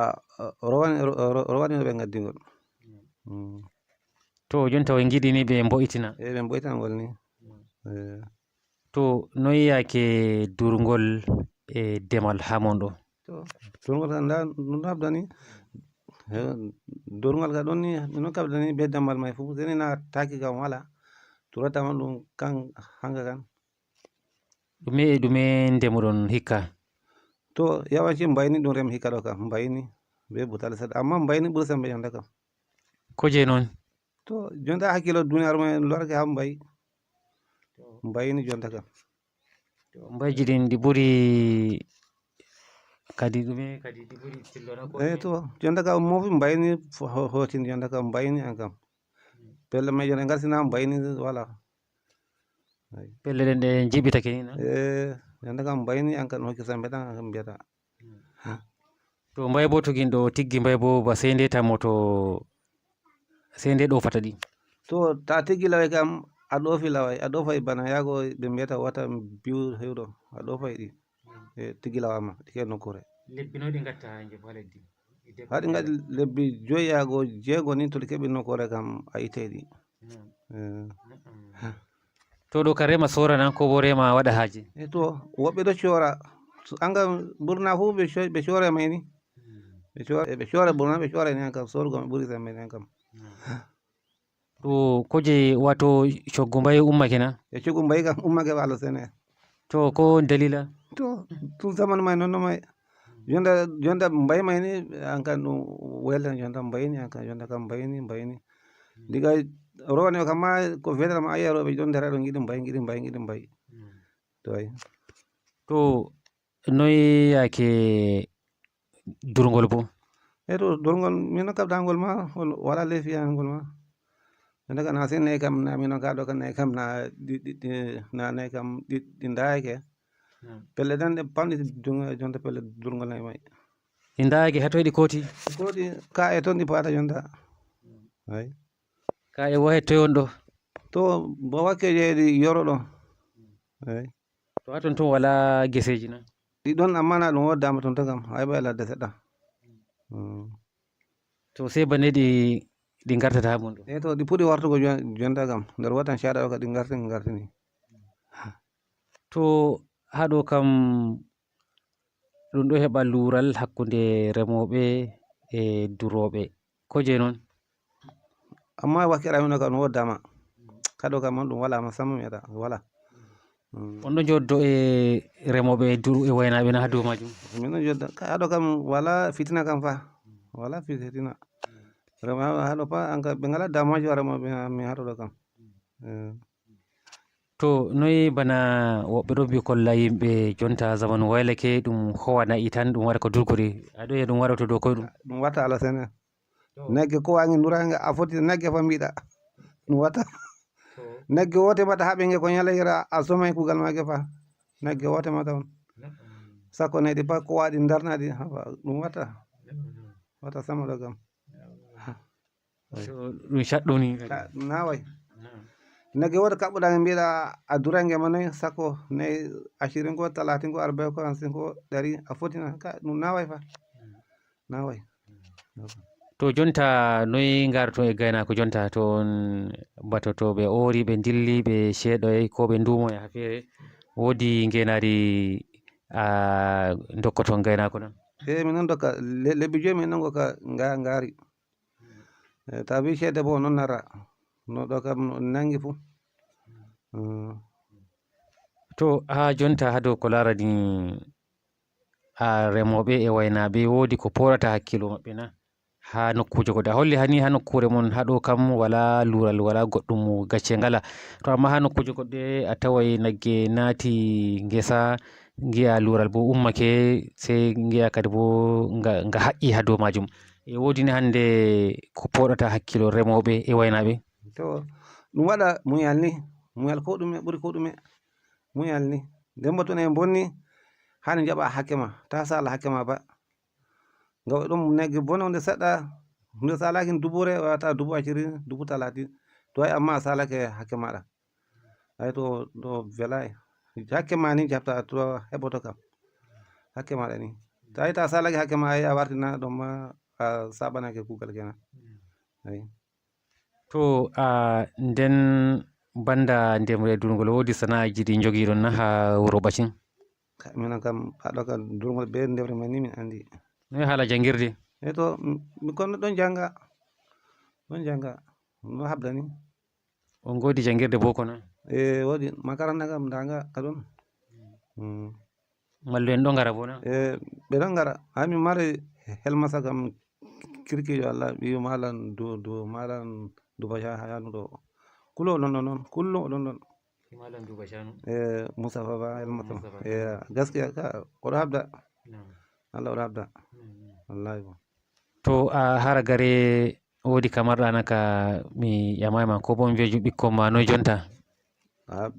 o rowani, ro-, ro-, rowani no ɓe ngaddingol. Mm. To, jonta o ngiɗi ni ɓe mbo'itina? E, ɓe mbo'itina ngol ni. Mm. E. To, noy yaake durngol e demal haa mon ɗo? To, durngol kan nda, no habdani. E, durngol ka ɗon ni, no kabdani be dammal may fu, seni na taki kam wala. Turata man ɗum kan hanga kan. Ɗume e ɗume ndemuɗon hikka? To, yawanci mbayni ɗum rem hikka ɗo kam, mbayni be butali seɗɗa, amma mbayni ɓuri sembe jonta kam. Ko je non? To, jonta hakkilo duniyaaru men lorake ha mbayi. Mbayni jonta kam. To, mbayji ɗin ɗi ɓuri kadi ɗume kadi ɗi ɓuri tillona ko Eh, ɗume? To, jonta kam mofi mbayni fo-, ho-, hotin jonta kam mbayni an kam. Pelle majje ɗe ngartina mbayni wala. Ay. Pelle ɗen ɗe jiɓitake ni, na? Eh, jonta kam mbayni an kam hokki sembe tan an kam mbiyata. Hmm. To mbay bo to gin ɗo tiggi mbay bo ba sey nde tammoto, sey nde ɗo fata ɗi. To ta tiggi laway kam a ɗoofi laway, a ɗoofay bana yaago ɓe mbiyata wata biyu hewɗo, a ɗoofay ɗi. Hmm. Eh, tiggi lawama, ɗi ke nokkure. Lebbi noy ɗi ngatta ha njoɓa leddi? Ɗi debbi Haɗi ngaɗi lebbi joyi yaago jeego ni to ɗi keɓi nokkure kam a ittay ɗi. Hmm. Eh. Hmm. To ɗo ka rema sora nan ko bo rema waɗa haaje? E to, woɓɓe ɗo coora. So, an kam, ɓurna fu ɓe co-, ɓe coora may ni. Hmm. Ɓe coora, ɓe coora ɓurna, ɓe coora ni an kam, sorgo mi ɓuri sembe ni an kam. Hmm. To koje wato coggu mbayi ummake na? E coggu mbayi kam ummake walo sene. To ko dalila? To, tun zamanu may non no may. Jonta, jonta mbayi may ni an kan ɗum weltan jonta mbayi ni an kan jonta kam mbayi ni, mbayi ni. Diga rowani o kam ma ko fetal ma ayiya rowɓe ɗon nder aɗo ngiɗi mbayi, ngiɗi mbayi, ngiɗi mbayi. Hmm. To ay. To noy yaake durngol bo? E to durngol min no kabdangol ma, wala laifi yangol ma. Daga na sai nayi kam na min no kaɗo kan nayi kam na ɗi, ɗi, ɗi, na nayi kam ɗi, ɗi ndayake. Hmm. Pelle dan ɗe pamɗi dun-, jonta pelle durngol nayi may. Ɗi ndayake ha toy ɗi koti? Koti ka e ton ɗi pata jonta. Hmm. Ay. Ka e wahe toy on ɗo? To bo wakke jeeɗi yoro ɗo. Ay. To ha ton tun wala geseji na? Ɗi ɗon amma na ɗum woddama ton to kam, hay ɓe ladde seɗɗa. Mm. To sey bane ɗi, ɗi gartata ha mon ɗo? E to ɗi puɗi wartugo jon-, jonta kam, nder watan shaɗa o ka ɗi garti, gartini. To ha ɗo kam ɗum ɗo heɓa luural hakkunde remooɓe e durooɓe. Ko je non? Amma wakkere amin o kam no woddama. Kaɗo kam on ɗum wala ma samma mi yi'ata, wala. Mm. On ɗo joddo e remooɓe e dur-, e waynaaɓe na ha dow majum? Min ɗo jodda. Ka haɗo kam wala fitina kam fa. Wala fitina. Remooɓe haɗo fa, an ka ɓe ngala damuwaji wa remooɓe mi haɗo ɗo kam. Eh. To, noy bana woɓɓe ɗo mbi kolla yimɓe jonta zamanu waylake, ɗum howa na'i tan, ɗum waɗa ko durgori. Aɗo yi'a ɗum waɗoto dow koyɗum? Ɗum watta ala sene. To. Nagge ko wangi ndurange, a foti nagge fa mbiɗa. Ɗum watta. To. Nagge wote mata haɓe nge ko ñalayra, a somay kugal mage fa. Nagge wote mata on. Neɗɗo. Sakko ne ɗi pa ko waɗi ndarnaɗi, haba, ɗum watta. Neɗɗo. Watta sama ɗo gam. Neɗɗo. To ɗum caɗɗum ni kadi. Ka-, naway. Naam. Nagge woto kaɓɓuɗa nge mbiɗa a durange ma noy, sakko, nayi, ashirin ko, talatin ko, arba'in ko, hamsin ko, ɗari, a fotina. Ka-, ɗum naway fa. Naam. Naway. Naam. To jonta noy ngarto e gaynaako jonta to on batoto ɓe oori, ɓe ndilli, ɓe ceeɗoy, ko ɓe nduumo e ha feere? Woodi ngenaari a ndokkoto on gaynaako non? E, min non dokka le-, lebbi joyi min non ko ka nga-, ngaari. Eh, ta wi ceede bo non nara. No ɗo kam no nangi fu. Mm. To ha jonta ha dow ko larani a remooɓe e waynaaɓe, woodi ko pooɗata hakkilo maɓɓe na? Ha nokkuuje goɗɗe. A holli hani ha nokkuure mon ha ɗo kam wala luural, wala goɗɗum gacce ngala. To amma ha nokkuuje goɗɗe a taway nagge naati ngesa, ngi'a luural bo ummake, sey ngi'a kadi bo nga, nga haƴƴi ha dow majum. E woodi ni hande ko pooɗata hakkilo remooɓe e waynaaɓe? To, ɗum waɗa muñal ni. Muñal ko ɗume, ɓuri ko ɗume. Muñal ni. Nden bo to ne bonni, hani jaɓa hakke ma. Ta sala hakke ma ba. Nga ɗum nagge bone hunde seɗɗa, hunde salaki dubu re, wata dubu ashirin, dubu talatin. To ay amma a salake hakke maɗa. Ay to, ɗo velay. Hakke ma ni jaɓta to heɓoto kam. Hakke maɗa ni. Tawi ta salake hakke ma, ay a wartina ɗon ma, a saɓanake kugal kenan. Ay. To, a, nden banda ndemre durgol, wodi sana'aji ɗi jogiɗon na ha wuro Bacin? Ka-, minen kam, haɗo ka durgol be ndemre man ni min andi. Noy hala jangirde? E to, m-, ɓikkon ɗon janga. Ɗon janga. No habda ni. On godi jangirde boko na? E, wodi makaranta kam danga ka ɗon. Mm. Mallu en ɗon ngara bo na? E, ɓe ɗon ngara. Ha min mari helmasa kam kirkijo Allah, ɓiyo malam du, du, malam Duba Sha-, Shanu ɗo. Kullum o ɗon ɗon, kullum o ɗon ɗon. Ki malam Duba Shanu? E, Mustapha Ba, helmasa. Mustapha. E, gaskiya ka, o ɗo habda. Na'am. Allah o ɗo habda. Na'am, na'am. Wallahi bo. To, a, hara gare wodi ka marɗa na ka mi ƴamay ma, ko bo mi wiya ju-, ɓikkon ma noy jonta? A,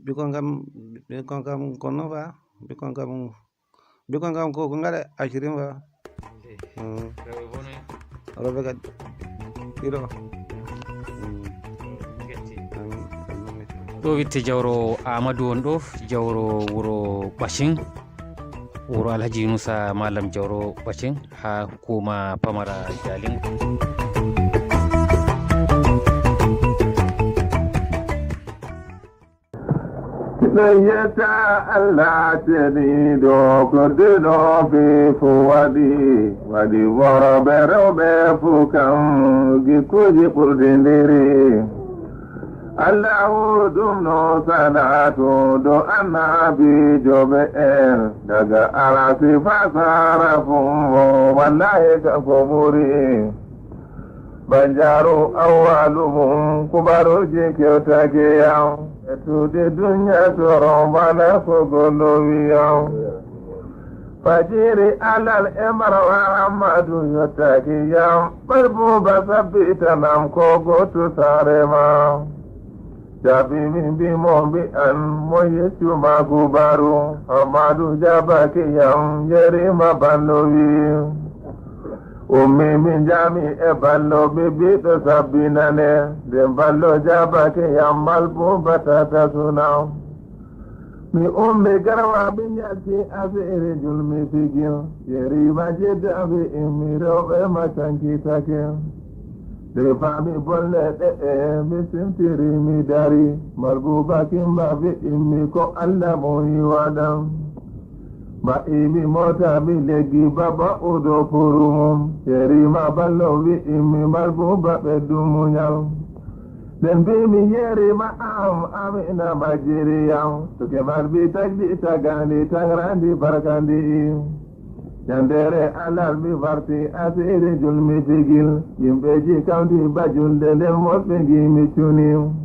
ɓikkon kam, ɓikkon kam kono fa, ɓikkon kam, ɓikkon kam ko, ko ngaɗa ashirin fa. Mm. Rewɓe kadi. Ɗiɗo. Mm. Amin. Amin. Ɗo witte jawro Amadou on ɗo, jawro wuro Bacin, wuro Alhaji Yunusa Malam Jawro Bacin, ha hukuma pamara Jalingo. Miɗo yetta Allah ceniiɗo, ko duɗo fii fuu waɗi, waɗi worɓe rewɓe fuu kam, gikkuuji ɓurdindiri. Allahu ɗum no salatu dow annabiijo ɓe en, daga arasi faa sara fuu mo, wallahi kanko ɓuri. Banjaaru awwalu mum, kubaruuji kewtake yam, e tuuɗe dunya toro bana ko goɗɗo wiyam. Fajiri alal e marwa Ammadu yottaki yam, ɓar buuba sabbitanam ko gooto saare ma. Jaabi min mbi mo mbi'an mo yeccu ma kubaru, Ammadu jaabaki yam, yerima ballo wi. Ummi min jaami e ballo, ɓiɓɓiɗo sabbinane, nden ballo jaabaki yam, mal buuba tata suna. Mi ummi garwa min yalti asiri julmi figil, yerima jedda wi'immi rewɓe ma cankitake. Nde faami bolle ɗe'e mi simtiri mi dari, mal buuba kimba wi'immi ko Allah mo yiwaɗam. Mba'i mi moota mi leggi baba udo purumum, yerima ballo wi'immi mal buuba ɓeddu muñal. Nden mbiimi yerima am amina majjiriyam, to kemal mbi tagdi tagandi tagrandi barkandi. Ñandeere alal mi warti asiri julmi figil, yimɓeji kawti ba julde nden mosɓe ngiimi cuni.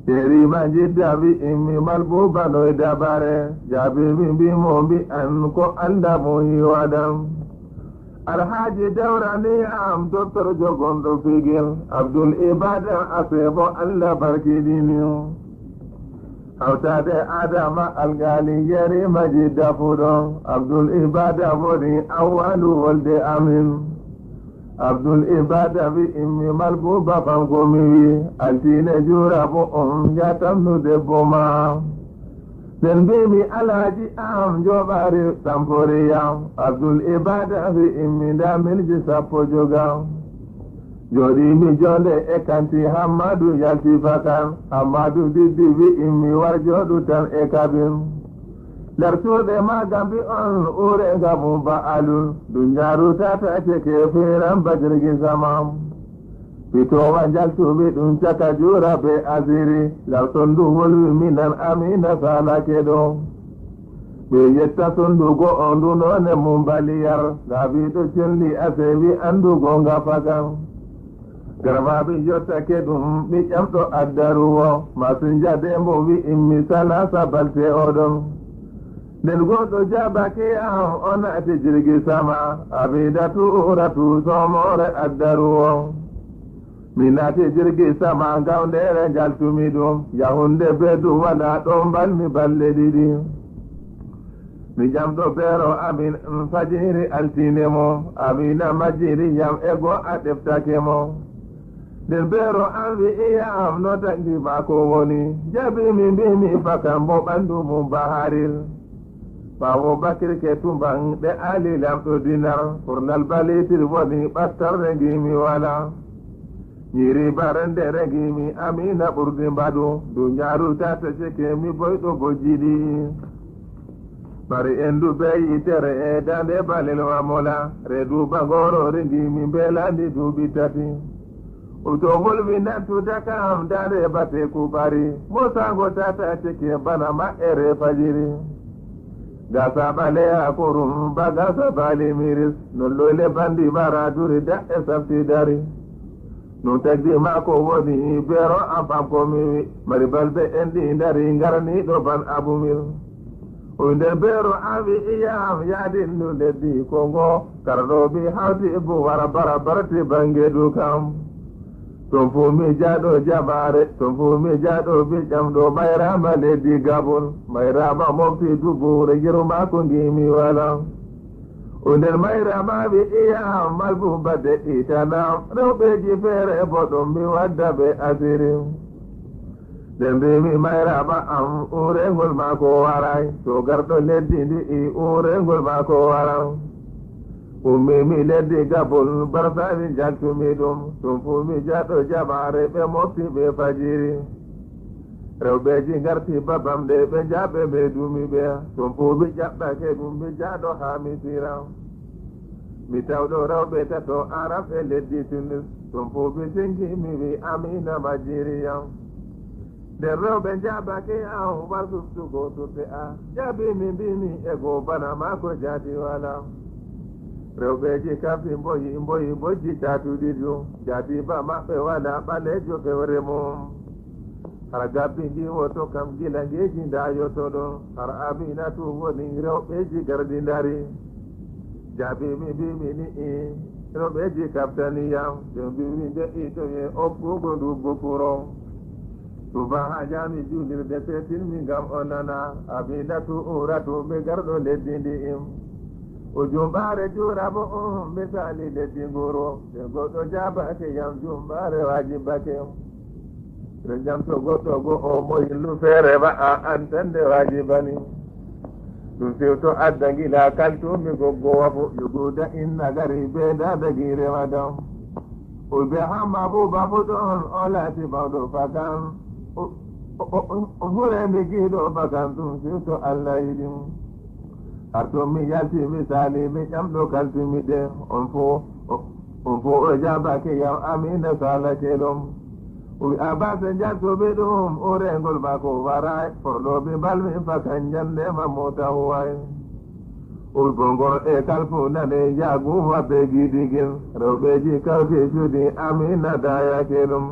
Yerima jidda wi'immi mal buuba noy dabare, jaabimi mbimo mbi'an ko Allah mo yiwaɗam. Alhaji dewrani am docteur jogonɗo figel, Abdul Ibada asebo Allah barkiɗini. Hawtade Adama algali yerima jidda fuɗo, Abdul Ibada woni awwalu wolde amin. Abdul Ibada wi'immi mal buuba fanko mi wi, altine jura bo on jatamnu debbo ma. Nden mbimi alhaji am joɓari tamporiyam, Abdul Ibada wi'immi nda milji sappo jogam. Joɗimi jonde e kanti Hammadu yalti fakan, Hammadu diddi wi'immi war joɗu tan e kabin. Nder cuuɗe maga mbi on urenga mum ba alul, dunyaru tata ceke firan bajirgi samam. Fitowa jaltumi ɗum caka jura be asiri, lar sondu wolwi minan amina salake ɗo. Ɓe yetta sondu go'o ndu none mum baliyar, labiɗo celli asewi andugo nga fakan. Garbaɓe yottake ɗum ɓe ƴamɗo addaruwo, masinja dembo wi'immi salasa balte oɗon. Nden goɗɗo jabake am o naati jirgi sama, abida tuuratu somore addaruwo. Mi naati jirgi sama gawndere jaltumi ɗum, yahunde be duwala ɗon balmi balle ɗiɗi. Mi ƴamɗo beero amin fajiri altine mo, amina majjiri yam e go a ɗeftake mo. Nden beero an wi'i yam no tagdi maako woni, jaabimi mbimi fakan mo ɓandu mum baharil. Ɓaawo Bakirke Tumban ɗe Ali lamɗo Dinar, korlal balitir woni ɓattarde ngimi wala. Ñiiri barende rengimi Amina ɓurdi mbaɗu, duniyaaru tata ceke mi boyɗo bojji ɗi. Bari endu be yitere e dande balel wa mola, redu bagoro rengimi mbelandi duuɓi tati. Utogol windantu dakam dande bate kubari, mosango tata ceke bana ma ere fajiri. Gasa ɓaleya korum ba gasa bali miris, non loyle bandi bara duri da e sabti dari. Non tagdi mako woni bero am pam ko mi wi, mari balbe endi dari ngarani ɗo ban abumir. O nder bero am wi iyam yadin no leddi kongo, karɗo bi hawti bu wara bara barti bange du kam. Ton fu mi jaɗo jabare, ton fu mi jaɗo bi ƴamɗo mayrama leddi Gabon, mayrama mofti dubure yeru mako ngimi wala. O nder mayrama wi iyam malbu badde itanam, rewɓeji feere boɗɗum mi wadda ɓe asiri. Nden mbimi mayrama am urengol mako waray, to garɗo leddi ndi i urengol mako waran. Ummimi leddi Gabon barsani jaltumi ɗum, tum fu mi jaɗo jabare ɓe mofti ɓe fajiri. Rewɓeji garti babam nde ɓe jaɓe ɓe dumi ɓe, tum fu mi jaɓɓake ɗum mi jaɗo ha Misira. Mi tawɗo rewɓe tato Arab e leddi Tunis, tum fu mi singi mi wi Amina majiriyam. Nden rewɓe jaɓake am war suftugo turte a jaɓi mi mbimi e go bana mako jaati wala. Rewɓeji kafi mboyi mboyi bojji tatuɗi du, jaati ba maɓɓe wala ɓalejo fewre mum. Har gabbi ndi woto kam gila ngeji ndayotoɗo, har Aminatu woni rewɓeji gardi ndari. Jaɓi mi mbimi ni i, rewɓeji kaftani yam, ɓe mbimi nde itoye okkugo ndu bukuro. Tuba ha jami julirde setinmi ngam o nana, Aminatu uratu mi garɗo leddi ndi im. O jumɓare jura mo on misali leddi nguro, ɓe goɗɗo jabake yam jumɓare wajibake. Ɓe jam to goɗɗo go o mo yillu feere ba a antande wajibani. Ɗum sewto adda ngila kaltumi goggo wafo yoguda inna gari be dada gire madam. Ulbe hamma buba fu ɗon o laati mawɗo fakan. O furemi giɗo fakan ɗum sewto Allah yiɗi. Har to mi yalti misali mi ƴamɗo kaltumi de on fo on fo o jabake yam Amina sala kelom. Wi abase jaltuɓe ɗum urengol mako waray forɗoɓe balmi fakan jande ma mota huway. Ulbongol e kalfunane yagu wabbe gidigin rewɓeji kawti cudi Amina dayake ɗum.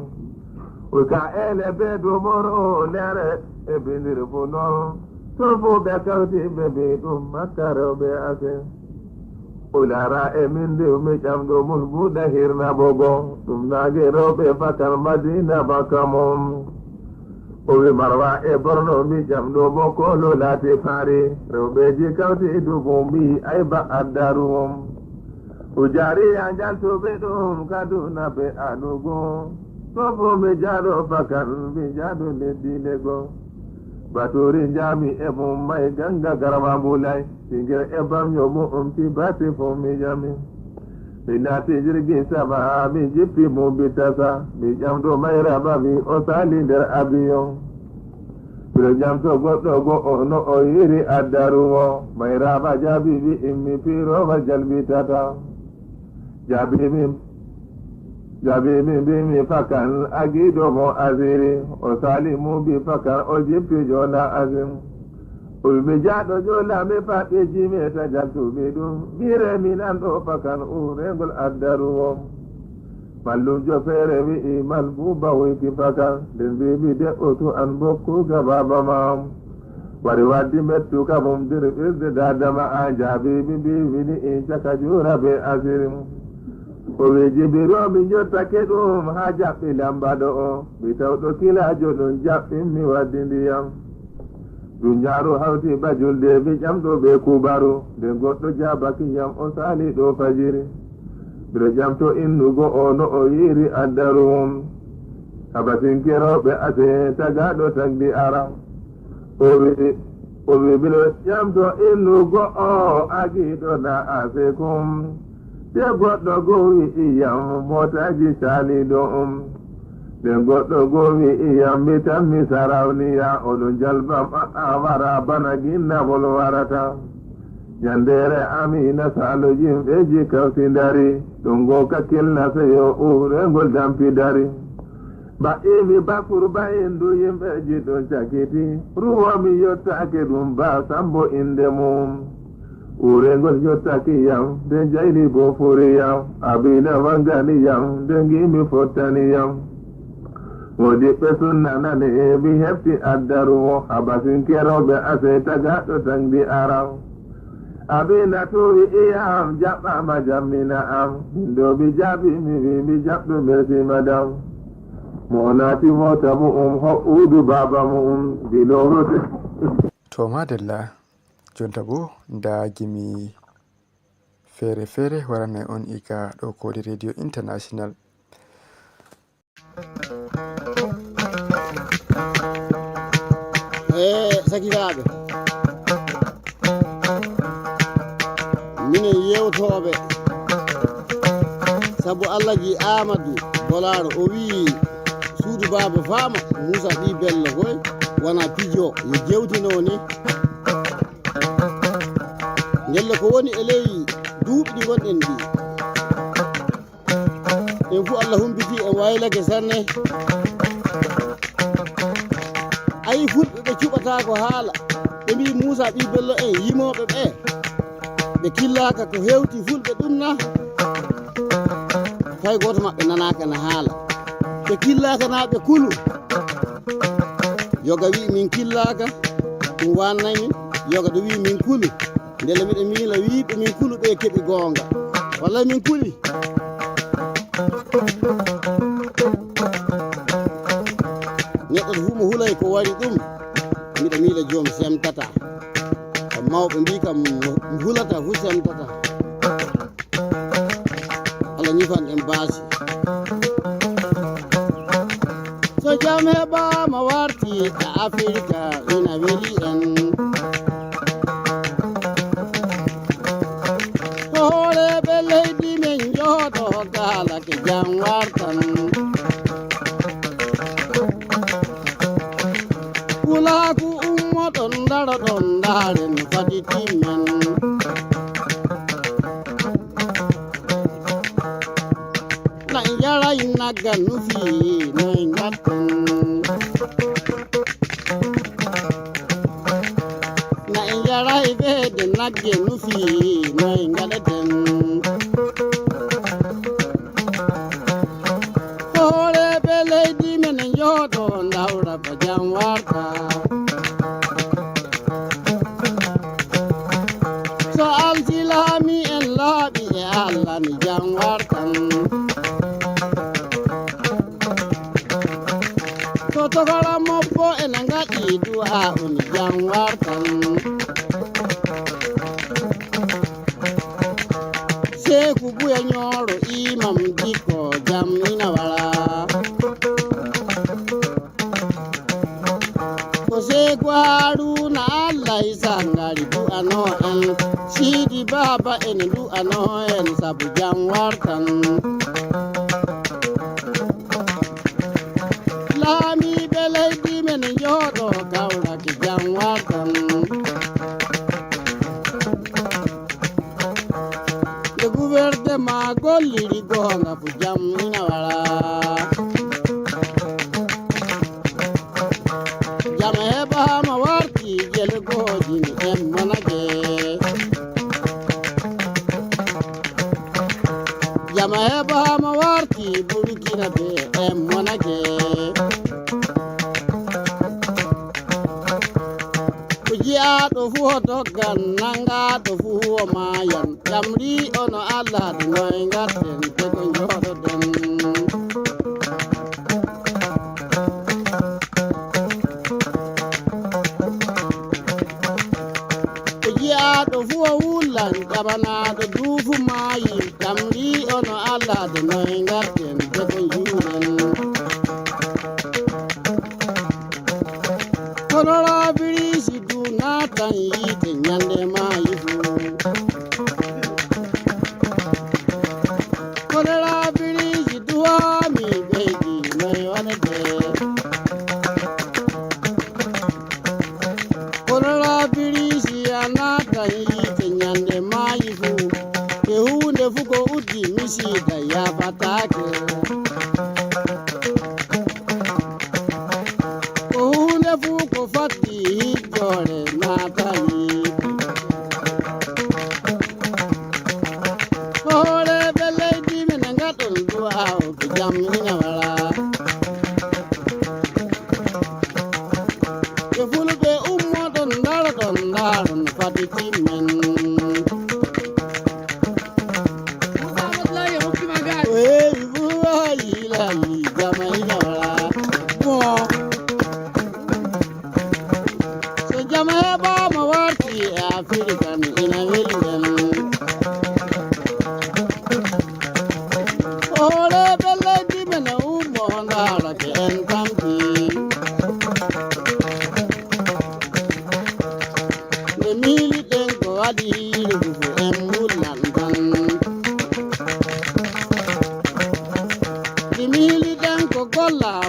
Wi ka ele be dumoro lere e bindir fu non. Ton fu ɓe kawti ɓe mbi ɗum makka rewɓe ase. O lara e min ndiw mi ƴamɗo mun buɗe hirna bogo ɗum nage rewɓe fatal madina bakka mon. O wi marwa e borno mi ƴamɗo mo kolo laati fari rewɓeji kawti dubu mbi ay ba addaru on. O jari a jaltuɓe ɗum kaduna be anugo. Sobo mi jaɗo fakan mi jaɗo leddi lego. Baturi jami e mum may ganga garma mbulay. Tigir e bamyo mu'um ti bati fo mi jami. Mi naati jirgi sama mi jippi mo bitasa mi ƴamɗo mayraba mi o sali nder abiyon. Miɗo ƴamto goɗɗo go o no o yiri addaru mo mayraba jaabi wi immi pirowa jalbitata. Jaabi min jaabi min mbimi fakan agiɗo mo asiri o sali mubi fakan o jippi jona asim. Ulmi jaɗo jola mi faɓɓe jimeta jaltuɓe ɗum mire minan ɗo fakan urengol addaru o. Mallumjo feere wi'i malbuba woyki fakan nden mbimi de'otu an bokkuga baba ma. Wari waddi mettu ka mum nder ɓirde dadama a jaabi mi mbimi ni in caka jura be asiri. O wi jibiro mi jottake ɗum ha jaɓɓi lamba ɗo o mi tawɗo kilajo ɗum jaɓɓin mi waddi ndiyam. Duniyaaru hawti ba julde mi ƴamɗo ɓe kubaru nde goɗɗo jabaki yam o sali ɗo fajiri. Mbiɗo ƴamto innugo o no o yiiri addaru mum. Habasinkerooɓe ase tagaɗo tagdi ara. O wi O wi bino ƴamto innu go'o agiɗo na asekum. Te goɗɗo go wi'i yam motaji caliɗo um. Te goɗɗo go wi'i yam mi tammi sarawniya oɗo jalbam a'a wara bana ginnabol warata. Nyandere Amina Salo yimɓeji kawti dari. Ɗum go kakkilna seyo urengol dampi dari. Ba imi bakuru ba indu yimɓeji ɗon cakiti. Ruwa mi yottake ɗum ba sambo inde mum. Urengol yottaki yam de jayni bo fori yam. Abina wangani yam de ngimi fottani yam. Wodi ɓe sunnanani mi hefti addaruwo habasin keroɓe ase tagaɗo tangdi aram. Abina tuwi iyam jaɓɓama jammina am. Min ɗo mi jaɓi mi wi mi jaɓɗo merci madam. Mo o naati mota mu'um ho'udu baba mu'um bilorote. To madalla, jonta bo nda gimi feere feere waranay on iga ɗo kodi radio international. E sakiraaɓe, minen yewtooɓe, sabu Allah ji Amadou Bolaro o wii suudu baaba faama Moussa Ɓii Bello koy wona pijo yo jewtino ni. Ndelle ko woni e ley duuɓi ɗi ngonɗen ɗi. En fuu Allah humpiti en waylake sanne. Ayi fulɓe ɓe cuɓata ko haala. Ɓe mbi Muusa ɓii Bello en yimooɓe ɓe. Ɓe killaaka ko hewti fulɓe ɗum na. Fay gooto maɓɓe nanaaka na haala. Ɓe killaaka na ɓe kulu. Yoga wi min killaaka. Ɗum wannay min. Yoga ɗo wi min kulu. Ndele miɗo miila wiiɓe min kulu ɓe keɓi goonga. Wallay min kuli. Neɗɗo fuu mo hulay ko wari ɗum. Miɗo miila joom semtata. Ko mawɓe mbi kam mo hulata fuu semtata. Allah ñifan en baasi. So jam heɓaama warti e Afirka ina weli en. Ko hooreeɓe leydi men njooɗo kaalake jam wartan. Pulaaku ummoɗon ndaroɗon ndaaren fadi timmen. Na i njaray nagga nufi noy ngatten. Na i njaray weede nagge nufi noy ngaɗeten. Hooreeɓe leydi men njooɗo ndawra ko jam warta. So alsilaami en laaɓi e Allah ni jam wartan. So tokora mobbo ene ngaɗi du'a on jam wartan. Seeku Buya Ñooro imam dikko jam ina wara. Ko Seeku Haaruuna Allah e Sangari du'ano en. Siidi Baaba ene du'ano en sabu jam wartan. Laamiiɓe leydi men njooɗo kawraki jam wartan. Nde gouvernement golliri goonga fu jam ina wara. Jam heɓaama warti jelgooji en monake. Jam heɓaama warti Burkina be en monake. Ko jiyaaɗo fuu o doggan, nanngaaɗo fuu o maayan. Jam ri ono Allah ɗum noy ngatten te ko njooɗoɗen. Ko jiyaaɗo fuu o wullan, ƴaɓanaaɗo duufu maayi. Jam ri ono Allah ɗum noy ngatten te ko njuuren. Kono raabiriiji du naata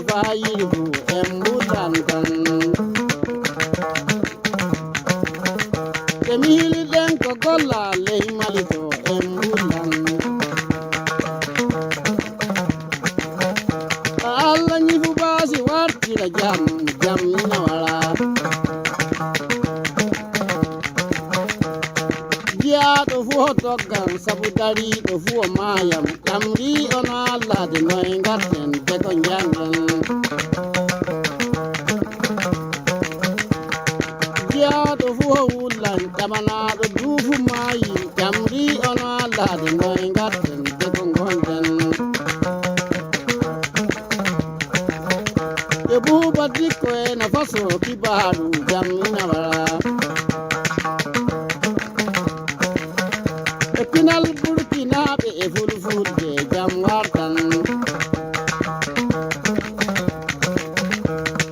Fayirgu en mbulan tan. Ɓe miili ɗen ko golla ley Mali to en mbulan. Alla ñifu baasi wartira jam, jam ina wala. Jiyaaɗo fuu o doggan, sabu dariiɗo fuu o maayan. Ƴamri on Alla de noy ngarten de ko njanngen. Jiyaaɗo fuu o wullan, ƴamanaaɗo duu fuu maayi. Ƴamri on Alla de noy ngarten de ko ngonɗen. Yo Buuba Dikko ena faso kibaaru jam ina wara. E pinal Burkinaaɓe e Fulfulde jam wartan.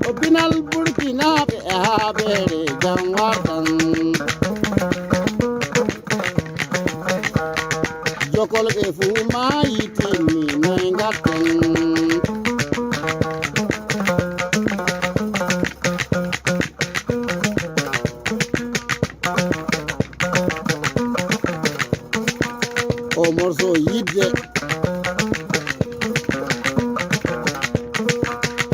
O pinal Burkinaaɓe e Haabeere jam wartan. Jokolɓe fuu maayi timmi, noy ngarten? O morceau yidde.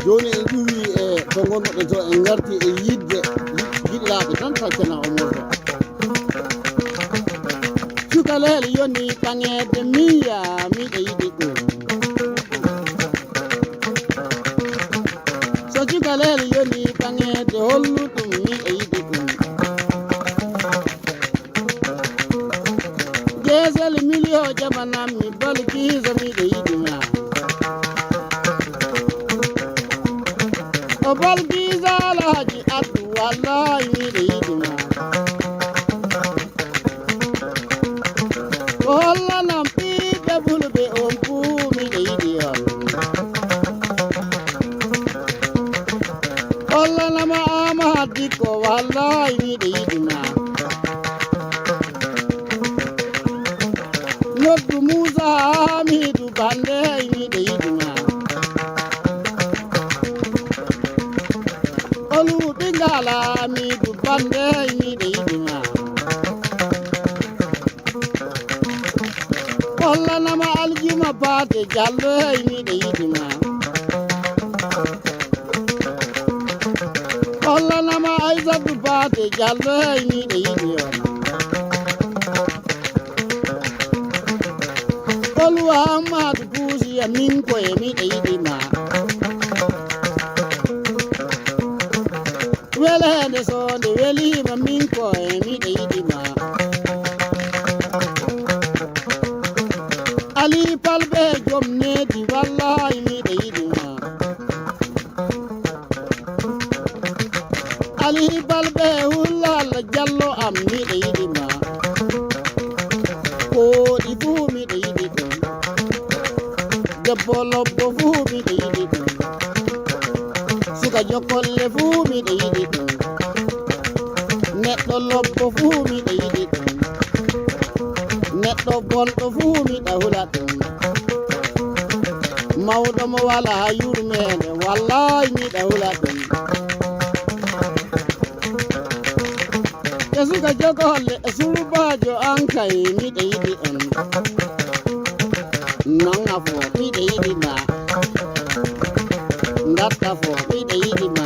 Jooni en ƴuwi e to ngonnoɗen to, en ngarti e yidde yi-, yiɗiraaɓe tan taccana o morceau. Cukalel yoni ɓaŋeede miya miɗa yiɗi ɗum. So cukalel yoni ɓaŋeede hollu ɗum miɗa yiɗi ɗum. Geesel miliyo jamanammi Balkiisa miɗa yiɗi ma. O Balkiisa Alhaji Abdu wallahi miɗa yiɗi ma. Ko hollanam ɓiɓɓe fulɓe on fuu miɗa yiɗi on. Hollanama Amadu Dikko wallahi miɗa yiɗi ma. Noddu Muusa Hamidu Bande miɗa yiɗi ma. Olu ɓingal Hamidu Bande miɗa yiɗi ma. Hollanama Aljuma Paate Jallo hey miɗa yiɗi ma. Hollanama Aysatu Paate Jallo hey miɗa yiɗi on. Olu Ammadu Buusiya min koye miɗa yiɗi ma. Weleende so nde weliima min ko e miɗa yiɗi ma. Ali Balbe joom needi wallahi miɗa yiɗi ma. Ali Balbe hullal Jallo am miɗa yiɗi ma. Kooɗi fuu miɗa yiɗi ɗum. Debbo lobbo fuu miɗo yiɗi ɗum. Suka jokolle fuu miɗo yiɗi ɗum. Neɗɗo lobbo fuu miɗo yiɗi ɗum. Neɗɗo bonɗo fuu miɗa hula ɗum. Mawɗo mo walaa yurmeende, wallaay miɗa hula ɗum. E suka jogolle, e surbaajo an kay, miɗo yiɗi on. Noŋa fo, miɗo yiɗi ma. Ndatta fo, miɗo yiɗi ma.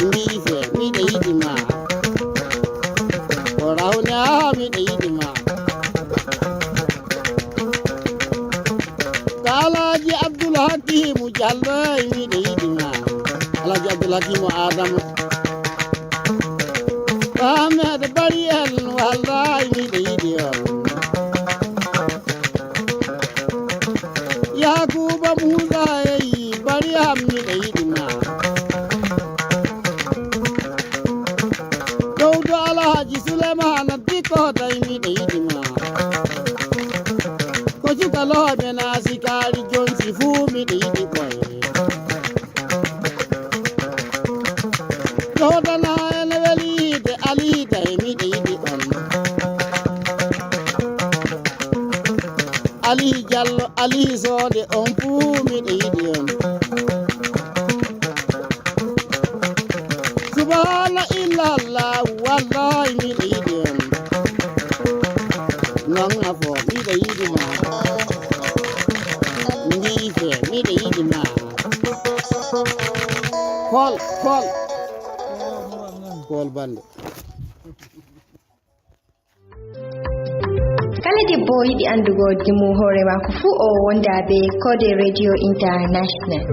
Mbiife, miɗo yiɗi ma. Ko rawne, aa, miɗo yiɗi ma. Ka Alhaji Abdul Hakimu Jallo, ey, miɗo yiɗi ma. Alhaji Abdul Hakimu Adama. Ahmed Bari en, wallahi, miɗo yiɗi on. Yakuba Musa, ey, Bari am, miɗo yiɗi ma. Dowdo Alhaji Sulemana Dikko, tay, miɗo yiɗi ma. Ko cukalooɓe naa sikaari jonsi fuu miɗo yiɗi ɓoye. Dowdana ene weli yiide Aliita e miɗo yiɗi on. Ali Jallo, Ali Soode, on fuu miɗo yiɗi Kool, kool. Kool bannde. Kala debbo o yiɗi anndugo dimo hoore maako fuu, o wonda be Koode Radio International.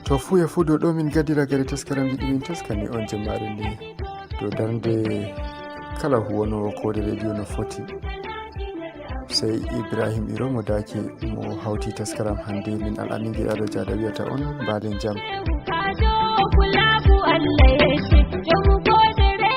To fuu e fuu, dow ɗo min gaddira gare taskaramji ɗi min taskani on jemmaare nde. Dow darnde kala huwoowo Koode Radio no foti. Sey Ibrahim Iro mo daaki mo hawti taskaram hannde, min Al-Amin Giɗaaɗo Jaada wiyata on mbaaden jam.